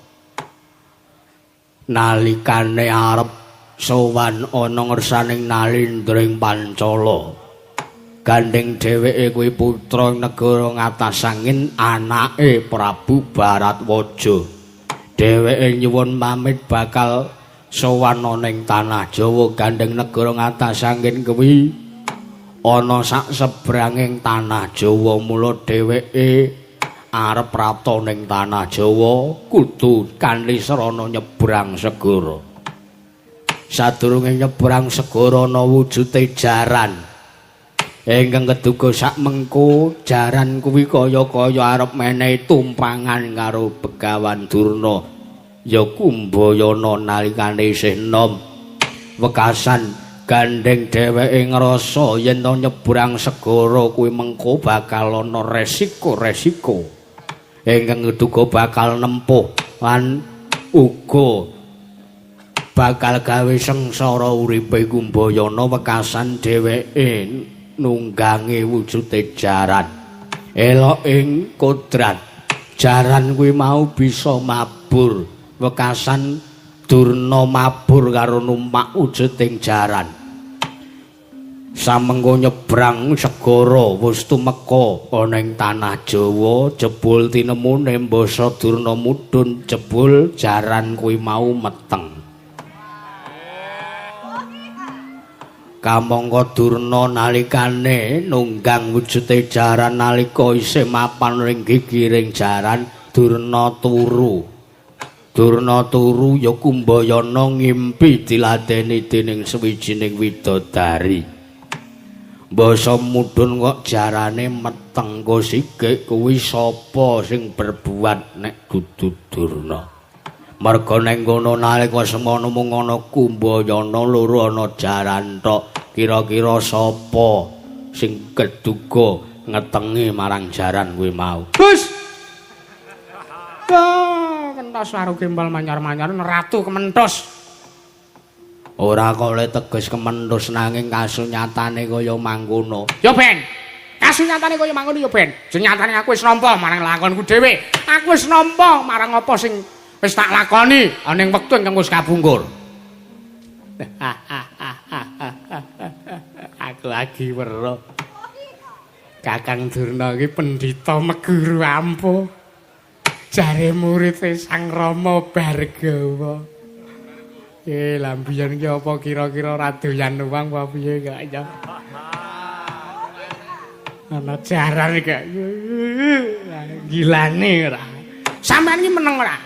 Nalikane arep sowan ana ngersaning Nalindring Pancala. Gandeng dheweke kuwi putra negara Ngatasangin, anake Prabu Baratwaja. Dheweke nyuwun pamit bakal sowan ana ing tanah Jawa. Gandeng negara Ngatasangin kuwi ana sak sebranging tanah Jawa, mula dheweke arep prapta ning tanah Jawa kudu kanthi srana nyebrang segara. Sadurunge nyebrang segara ana wujute jaran. Ingkang keduga sak mengko jaran kuwi kaya-kaya arep menehi tumpangan karo Begawan Durna ya Kumbayana nalikane isih enom. Wekasan gandeng dheweke ngrasa yen to nyebrang segara kuwi mengko bakal ana resiko-resiko ingkang keduga bakal nempuh lan uga bakal gawe sengsara uripe Kumbayana. Wekasan dheweke nunggangi wujude jaran. Elok ing kodrat jaran kuwi mau bisa mabur. Wekasan Durna mabur karo numpak wujuding jaran. Samengko nyebrang segara wis tumeka ana ing tanah Jawa, jebul tinemune mbasa Durna mudhun, jebul jaran kuwi mau meteng. Kamangka Durna nalikane nunggang wujude jaran nalika isih mapan ring gigiring jaran, Durna turu. Durna turu ya Kumbayana ngimpi diladeni dening sawijining widodari. Mbasa mudhun kok jarane meteng kosigek kuwi sapa sing berbuat nek dudu Durna. Merga neng kono nalika semono mung ana Kumbayana loro ana jaran tok. Kira-kira sapa sing keduga ngetengi marang jaran kuwi mau? Gus. Ah, kentos karo gembal manyar-manyar ratu kementhus. Ora kok teges kementhus nanging kasunyatane kaya mangkono. Ya ben. Kasunyatane kaya mangkono ya ben. Nyatane aku wis nampa marang lakonku dhewe. Aku wis nampa marang apa sing wis tak lakoni ana ing wektu ingkang wis kapungkur. Aku lagi weruh Kakang Durna iki pendhita meguru ampuh. Jare murite Sang Rama Bargawa. Lah mbiyen ki apa kira-kira ora doyan wong apa piye kok ya. Ana jaran iki gilane ora. Sampeyan iki meneng ora?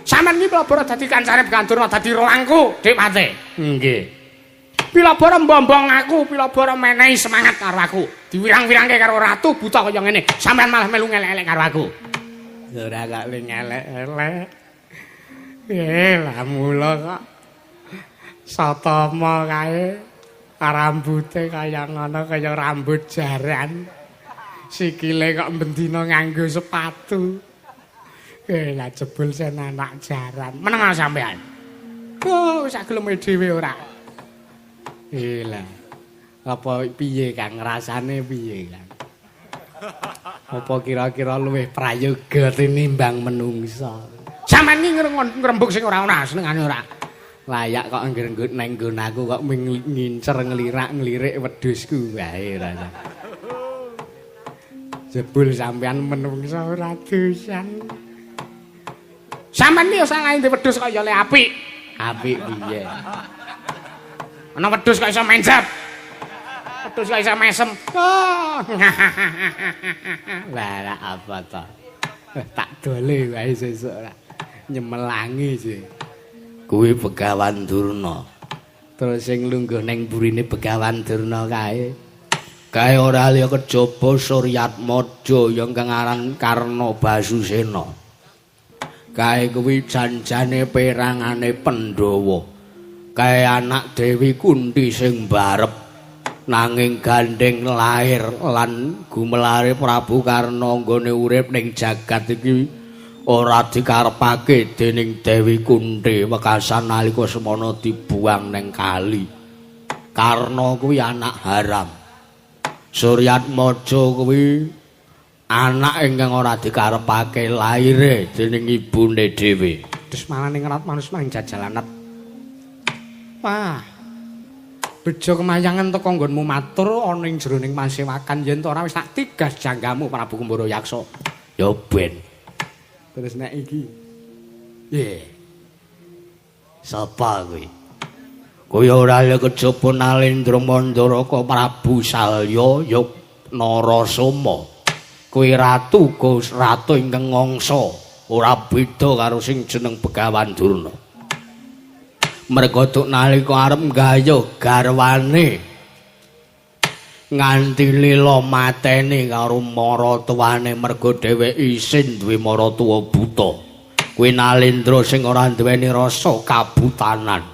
Sampeyan iki pilabara dadi kancane Begawan Durna dadi roangku, Dik Pate. Nggih. Pilabara mbombong aku, pilabara menehi semangat karo aku. Diwirang-wirangke karo ratu buta kaya ngene. Sampeyan malah melu ngelek-elek karo aku. Ora kok ngelek-elek. Lah mula kok Satama kae rambute kaya ngono kaya rambut jaran. Sikile kok bendina nganggo sepatu. Lah jebul sen anak jaran. Meneng sampean. Oh, sak geleme dhewe ora. Lah. Apa piye Kang rasane piye Kang? Apa kira-kira luwih prayoga tinimbang menungsa? Sampeyan iki ngrembug sing ora ana senengane ora. Layak kok angger neng nggon aku kok ngincer nglirak-nglirik wedhusku wae rasane. Jebul sampean menungsa ora dosan. Sampeyan iki ya salah ndek wedhus kok ya le apik. Apik piye? Ana wedhus kok iso menjap. Wedhus kok iso mesem. Oh. Lah apa ta? Tak dole wae sesuk ora. Nyemelangi sih. Kuwi Begawan Durna. Terus sing lungguh ning burine Begawan Durna kae. Kae ora liya kejaba Suryatmaja yang kang aran Karna Basusena. Kae kuwi janjane perangane Pandhawa. Kae anak Dewi Kunti sing barep nanging gandeng lair lan gumelare Prabu Karna nggone urip ning jagat iki ora dikarepake dening Dewi Kunti wekasan nalika semana dibuang ning kali. Karna kuwi anak haram. Suryatmaja kuwi anak ingkang ora dikarepake laire dening ibune dhewe. Terus malah ning rat manus maring jajalanet. Wah. Bejo kemayangan teko nggonmu matur ana ing jroning pasewakan yen to ora wis tak tigas janggamu Prabu Kumbara Yaksa. Ya ben. Terus nek iki. Piye? Sapa kuwi? Kuwi ora liya kejaba Nalendra Mandaraka Prabu Salya ya Narasoma. Kuwi ratu Gus ratu ingkang ngangsa, ora beda karo sing jeneng Begawan Durna. Merga duk nalika arep nggayuh garwane nganti lila mateni karo maratuwane merga dheweke isin duwe maratuwa buta. Kuwi Nalendra sing ora duweni rasa kabutanan.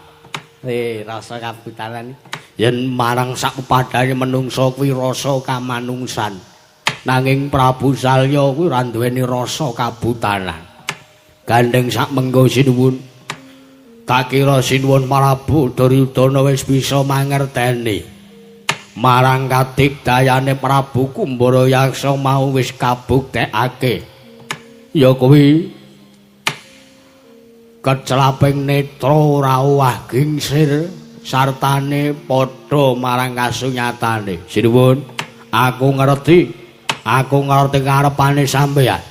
Rasa kabutanan yen marang sak pepadane menungsa kuwi rasa kamanungsan. Nanging Prabu Salya kuwi ora duweni rasa kabutanan. Gandeng sak mengko sinuwun. Tak kira sinuwun Prabu Duryudana wis bisa mangerteni. Marang kadigdayane Prabu Kumbara Yaksa mau wis kabuktekake. Ya kuwi kecelaping netra ora owah gingsir sartane padha marang kasunyatane. Sinuwun, aku ngerti karepane sampeyan.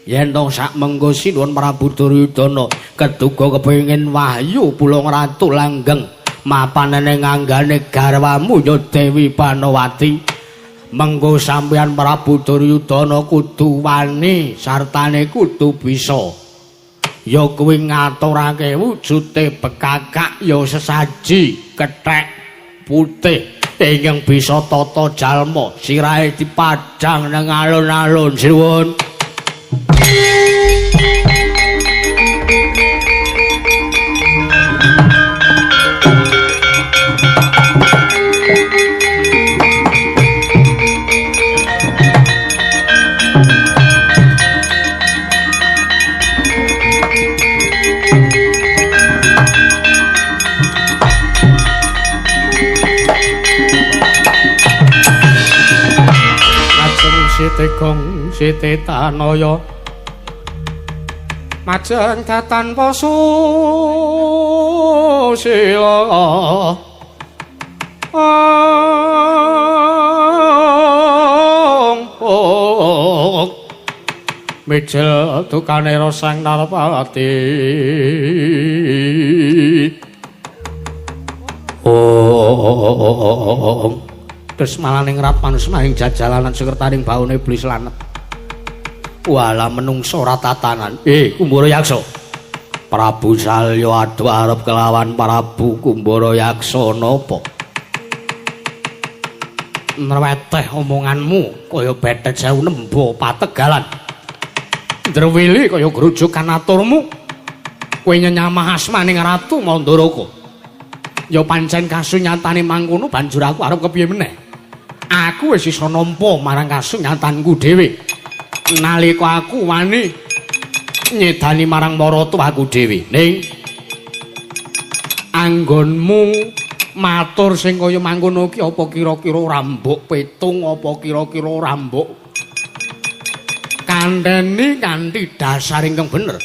Yen to sak mengko sinuwun Prabu Duryudana keduga kepengin wahyu Pulung Ratu langgeng mapanane nganggane garwamu ya Dewi Panowati. Mengko sampeyan Prabu Duryudana kudu wani sartane kudu bisa. Ya kuwi ngaturake wujute bekakak ya sesaji kethek putih ingkang bisa tata jalma sirahe dipadhang nang alun-alun. Sinuwun. Siti Gong Siti Tanaya majeng datan pasusila ong mijil dukane Sang Narpati. Ong Terus malah ning rat manus maring jajalanan sekretaring baune iblis lanet. Walah menungso ora tatanan. Kumbara Yaksa. Prabu Salya adu arep kelawan Prabu Kumbara Yaksa napa? Nrweteh omonganmu kaya bethet sewu nembo pategalan. Ndrewili kaya grujukan aturmu. Kowe nyenyamah asmaning Ratu Mandaraka. Ya pancen kasunyatane mangkono banjur aku arep kepiye meneh? Aku wis iso nampa marang kasunyatanku dhewe. Nalika aku wani nyedani marang maratuwaku dhewe. Ning anggonmu matur sing kaya mangkono ki apa kira-kira ora mbok petung, apa kira-kira ora mbok Ngandeni kanthi dasar ingkang bener.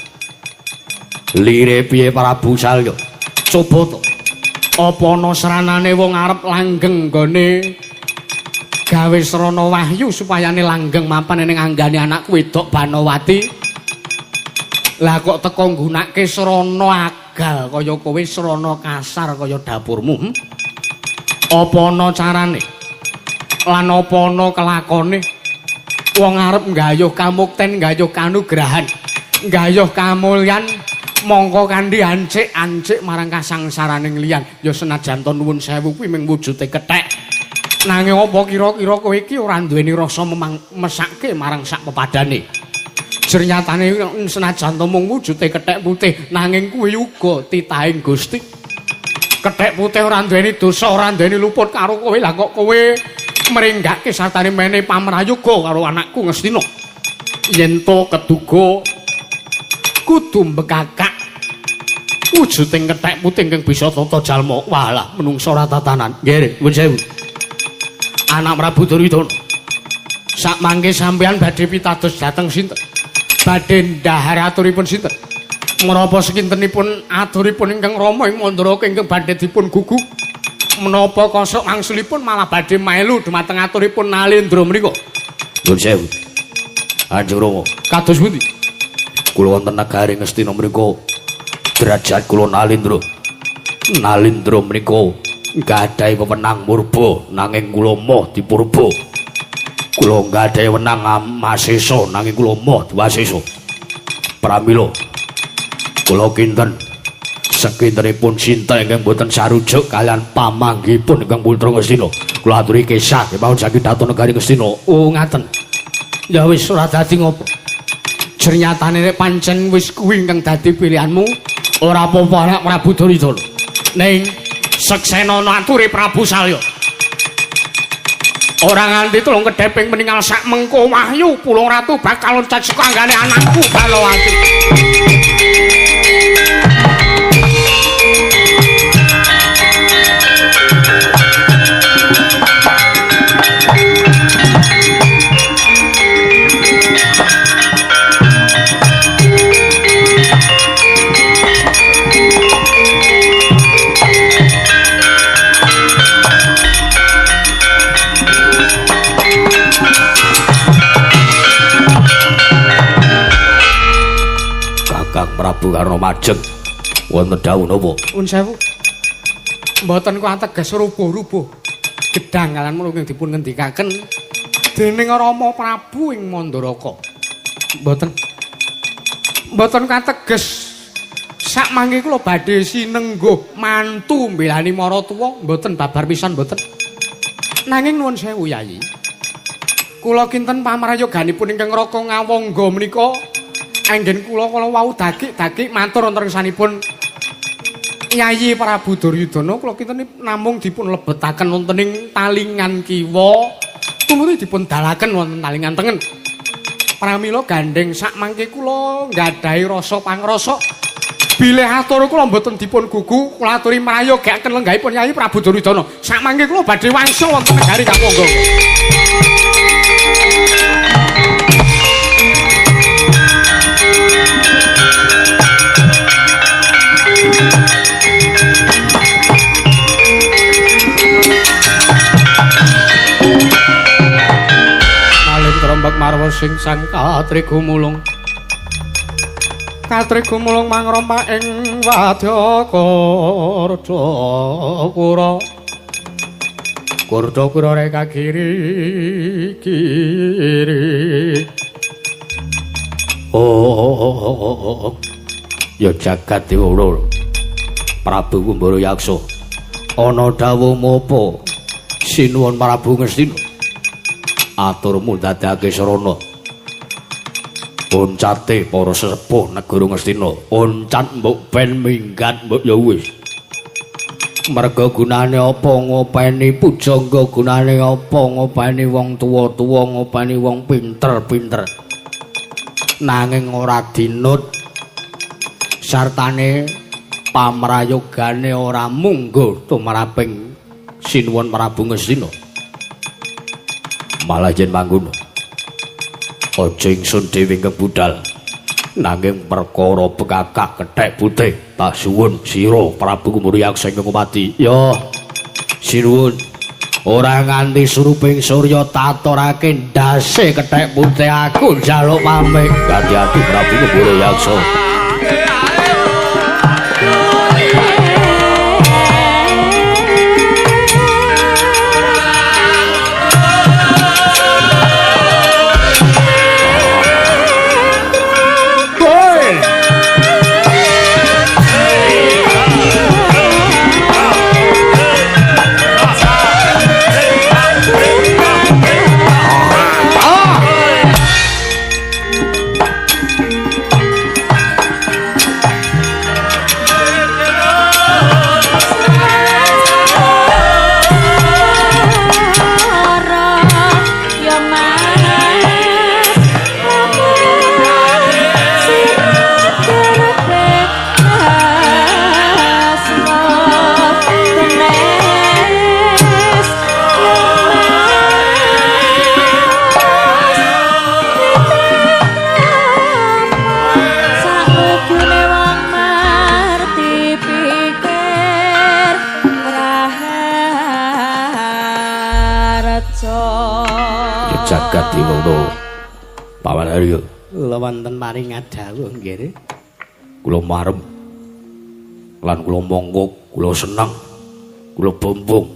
Lire piye Prabu Salya? Coba to. Apa ana sranane wong arep langgeng nggone gawe srana wahyu supayane langgeng mapan ning anggane anakku wedok Banowati? Lah kok teko nggunake srana agal kaya kowe, srana kasar kaya dapurmu? Apa ana carane? Lan apa ana kelakone? Wong arep nggayuh kamukten, nggayuh kanugrahan, nggayuh kamulyan, mongko kanthi ancik-ancik marang kasangsaraning liyan. Ya senajan to nuwun sewu kuwi mung wujude kethek. Nanging apa kira-kira kowe iki ora duweni rasa mesake marang sak pepadane? Jernyatane senajan to mung wujude kethek putih, nanging kuwi uga titahing Gusti. Kethek putih ora duweni dosa, ora duweni luput karo kowe. Lah kok kowe mrenggake sartane mene pamrayoga karo anakku Ngastina? Yen to keduga kudu mbekakak wujuding kethek putih ingkang bisa tata jalma. Walah, menungsa ora tatanan. Nggih, nuwun sewu. Anak Prabu Duryudana, sak mangke sampeyan badhe pitados dhateng sinten? Badhe ndhahar aturipun sinten? Menapa sekintenipun aturipun ingkang Rama ing Mandaraka ingkang badhe dipun gugu? Menapa kosok wangsulipun malah badhe melu dumateng aturipun Nalendra menika? Nuwun sewu. Kanjeng Rama, kados pundi? Kula wonten negari Ngastina menika derajat kula Nalendra. Nalendra menika nggadahi wewenang murba nanging kula moh dipurba. Kula nggadahi wenang masesa nanging kula moh diwasesa. Pramila kula kinten sekintenipun sinten ingkang boten sarujuk kalian pamanggihipun ingkang putra Ngastina. Kula aturi kesah kemawon saking dhateng negari Ngastina. Oh, ngaten. Ya wis ora dadi ngopo. Jernyatane nek pancen wis kuwi ingkang dadi pilihanmu, ora apa-apa anak Prabu Duryudana. Ning seksenono aturi Prabu Salya. Ora nganti tulung kedheping meninggal sak mengko wahyu Pulung Ratu bakal loncat saka anggane anakku Balowati. Prabu Karna Majeng wonten dawuh napa? Nuwun sewu. Mboten kok ateges rubuh-rubuh gedang kalian menika dipun ngendikaken dening Rama Prabu ing Mandaraka. Mboten. Mboten kateges sak mangke kula badhe sinengguh mantu mbelani maratuwa, mboten babar pisan mboten. Nanging nuwun sewu Yayi. Kula kinten pamrayoganipun ingkang Raka Ngawangga menika anggen kula kala wau dagik-dagik matur wonten ngersanipun Yayi Prabu Duryudana, kula kinten namung dipun lebetaken wonten ing talingan kiwa tumuli dipun dalaken wonten talingan tengen. Pramila gandheng sak mangke kula nggadahi rasa pangrasa bilih atur kula mboten dipun gugu, kula aturi mrayogakaken lenggahipun Yayi Prabu Duryudana. Sak mangke kula badhe wangsul wonten negari Kawangga. Nalendra marwa sing sang katrigumulung. Katrigumulung mangrompak ing wadya Kurdakura. Kurdakura reka kiri kiri. Oh, ya jagat dewa Prabu Kumbara Yaksa. Ana dawuh apa? Sinuwun Prabu Ngastina. Aturmu dadake sarana. Oncate para sesepuh negara Ngastina. Oncat mbok ben minggat mbok ya wis. Merga gunane apa ngopeni pujangga, gunane apa ngopeni wong tuwa-tuwa, ngopeni wong pinter-pinter. Nanging ora dinut sartane pamrayogane ora mungguh tumraping Sinuwun Prabu Ngastina. Malah yen mangkono Aja ingsun dhewe ingkang budal. Nanging perkara bekakak kethek putih tak suwun sira Prabu Kumurayaksa ingkang ngumati. Ya. Sinuwun. Ora nganti suruping surya tatorake ndase kethek putih aku njaluk pamit. Ati-ati Prabu Kumurayaksa. Jagat dewa Paman Haryo. Kula wonten paring dawuh nggih. Kula marem lan kula monggo, kula seneng, kula bombong.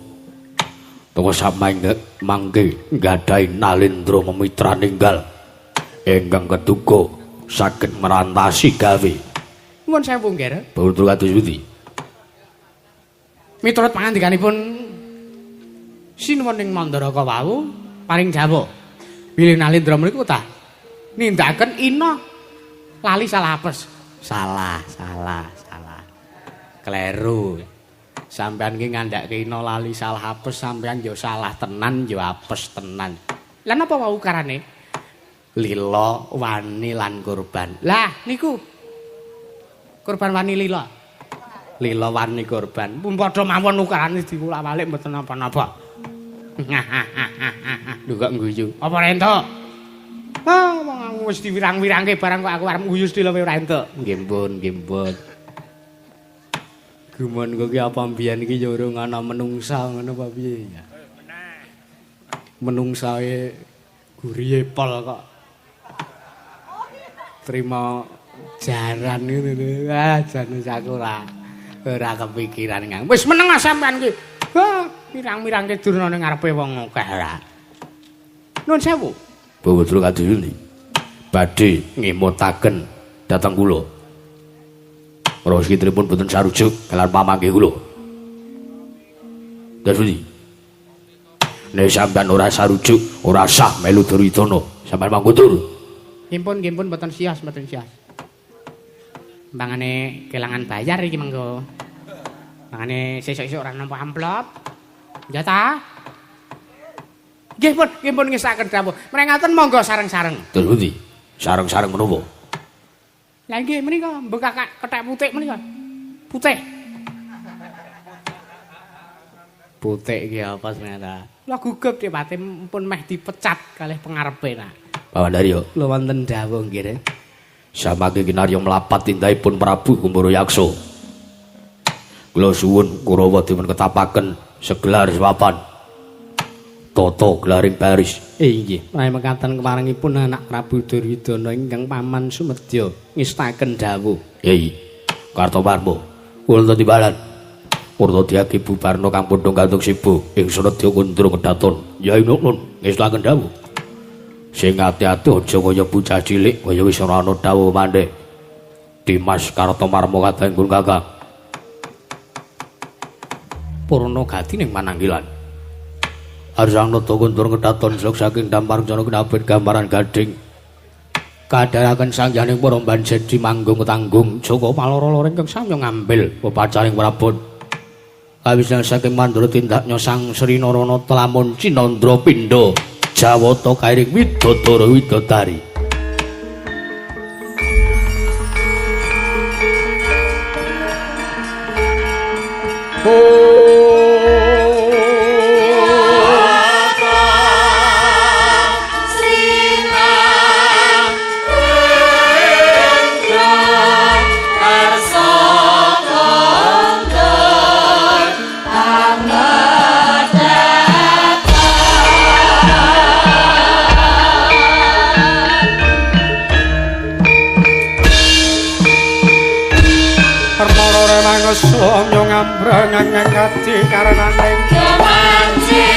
Toko samangke mangke nggadahi Nalendra memitra ninggal ingkang keduga saged merantasi gawe. Nuwun sewu nggih. Batur kados pundi? Miturut pangandikanipun sinuwun ing Mandaraka wau paring dawuh bilih Nalendra mriku ta nindakaken ina lali salah apes. Salah, salah, salah. Kleru. Sampeyan ki ngandhake ina lali salah apes, sampeyan ya salah tenan ya apes tenan. Lah napa wau ukarane? Lila, wani lan kurban. Lah niku kurban wani lila. Lila wani kurban. Pun padha mawon ukarane diwolak-walik mboten napa-napa. Lho kok ngguyu. Apa ora entuk? Ah, wong aku wis diwirang-wirangke barang kok aku arep ngguyu sedhela ora entuk. Nggih pun, nggih pun. Gumun kok ki apa mbiyen iki ya urung ana menungsa ngono apa piye ya? Menungsae gurihe pol kok. Trima jaran ngono lho. Ah, jan aku ora kepikiran ngang. Wis meneng sampean ki. Wah, mirang-mirangke durna ning ngarepe wong akeh ora. Nuwun sewu. Bawa kados badhe ngemutaken dhateng kula. Roskitripun boten sarujuk kalian pamanggih kula. Terus pundi? Nek sampean ora sarujuk, ora sah melu Duryudana. Sampean mangkutur. Nggih pun boten sios, boten sios. Mbangane kelangan bayar iki mengko. Mangane sesuk-esuk ora nampa amplop. Ya ta? Nggih pun ngesaken dawuh. Mrengaten monggo sareng-sareng. Terus pundi? Sareng-sareng menapa? Lah nggih menika mbekak kethek putih menika. Putih. Putih iki apa ternyata? Lah gugup Depate pun meh dipecat kalih pengarepe ta. Paman Daryo. Lho wonten dawuh nggih. Samangke kinarya mlapat tindahipun Prabu Kumurayaksa. Kula suwun Kurawa dipun ketapaken segelar sepapan. Tata gelaring baris. Inggih, menawi mekaten keparengipun anak Prabu Duryudana ingkang paman sumedya ngestaken dawuh. Yai Kartomarma, kula timbalan. Purna diagi bubarna kang padha gantung sibu ing Sanadya Kundra Kedaton. Yai Nunun ngestaken dawuh. Sing ati-ati aja kaya bocah cilik kaya wis ora ana dawuh mandek. Dimas Kartomarma kadang Kakang. Purna gati ning mananggilan. Arsang nata kundur kedaton slok saking dampar jana kinabet gambaran gading. Kadharaken sangyaning para banjedi manggung tanggung Joko paloro-loro ingkang samya ngambil pepacaring prabon. Kawisnan saking mandura tindaknya Sang Sri Narana Tlamun Cinandra Pindha Jawata kairing widodara widodari. Sri Samya ngambrang ati karenaning Kemanci.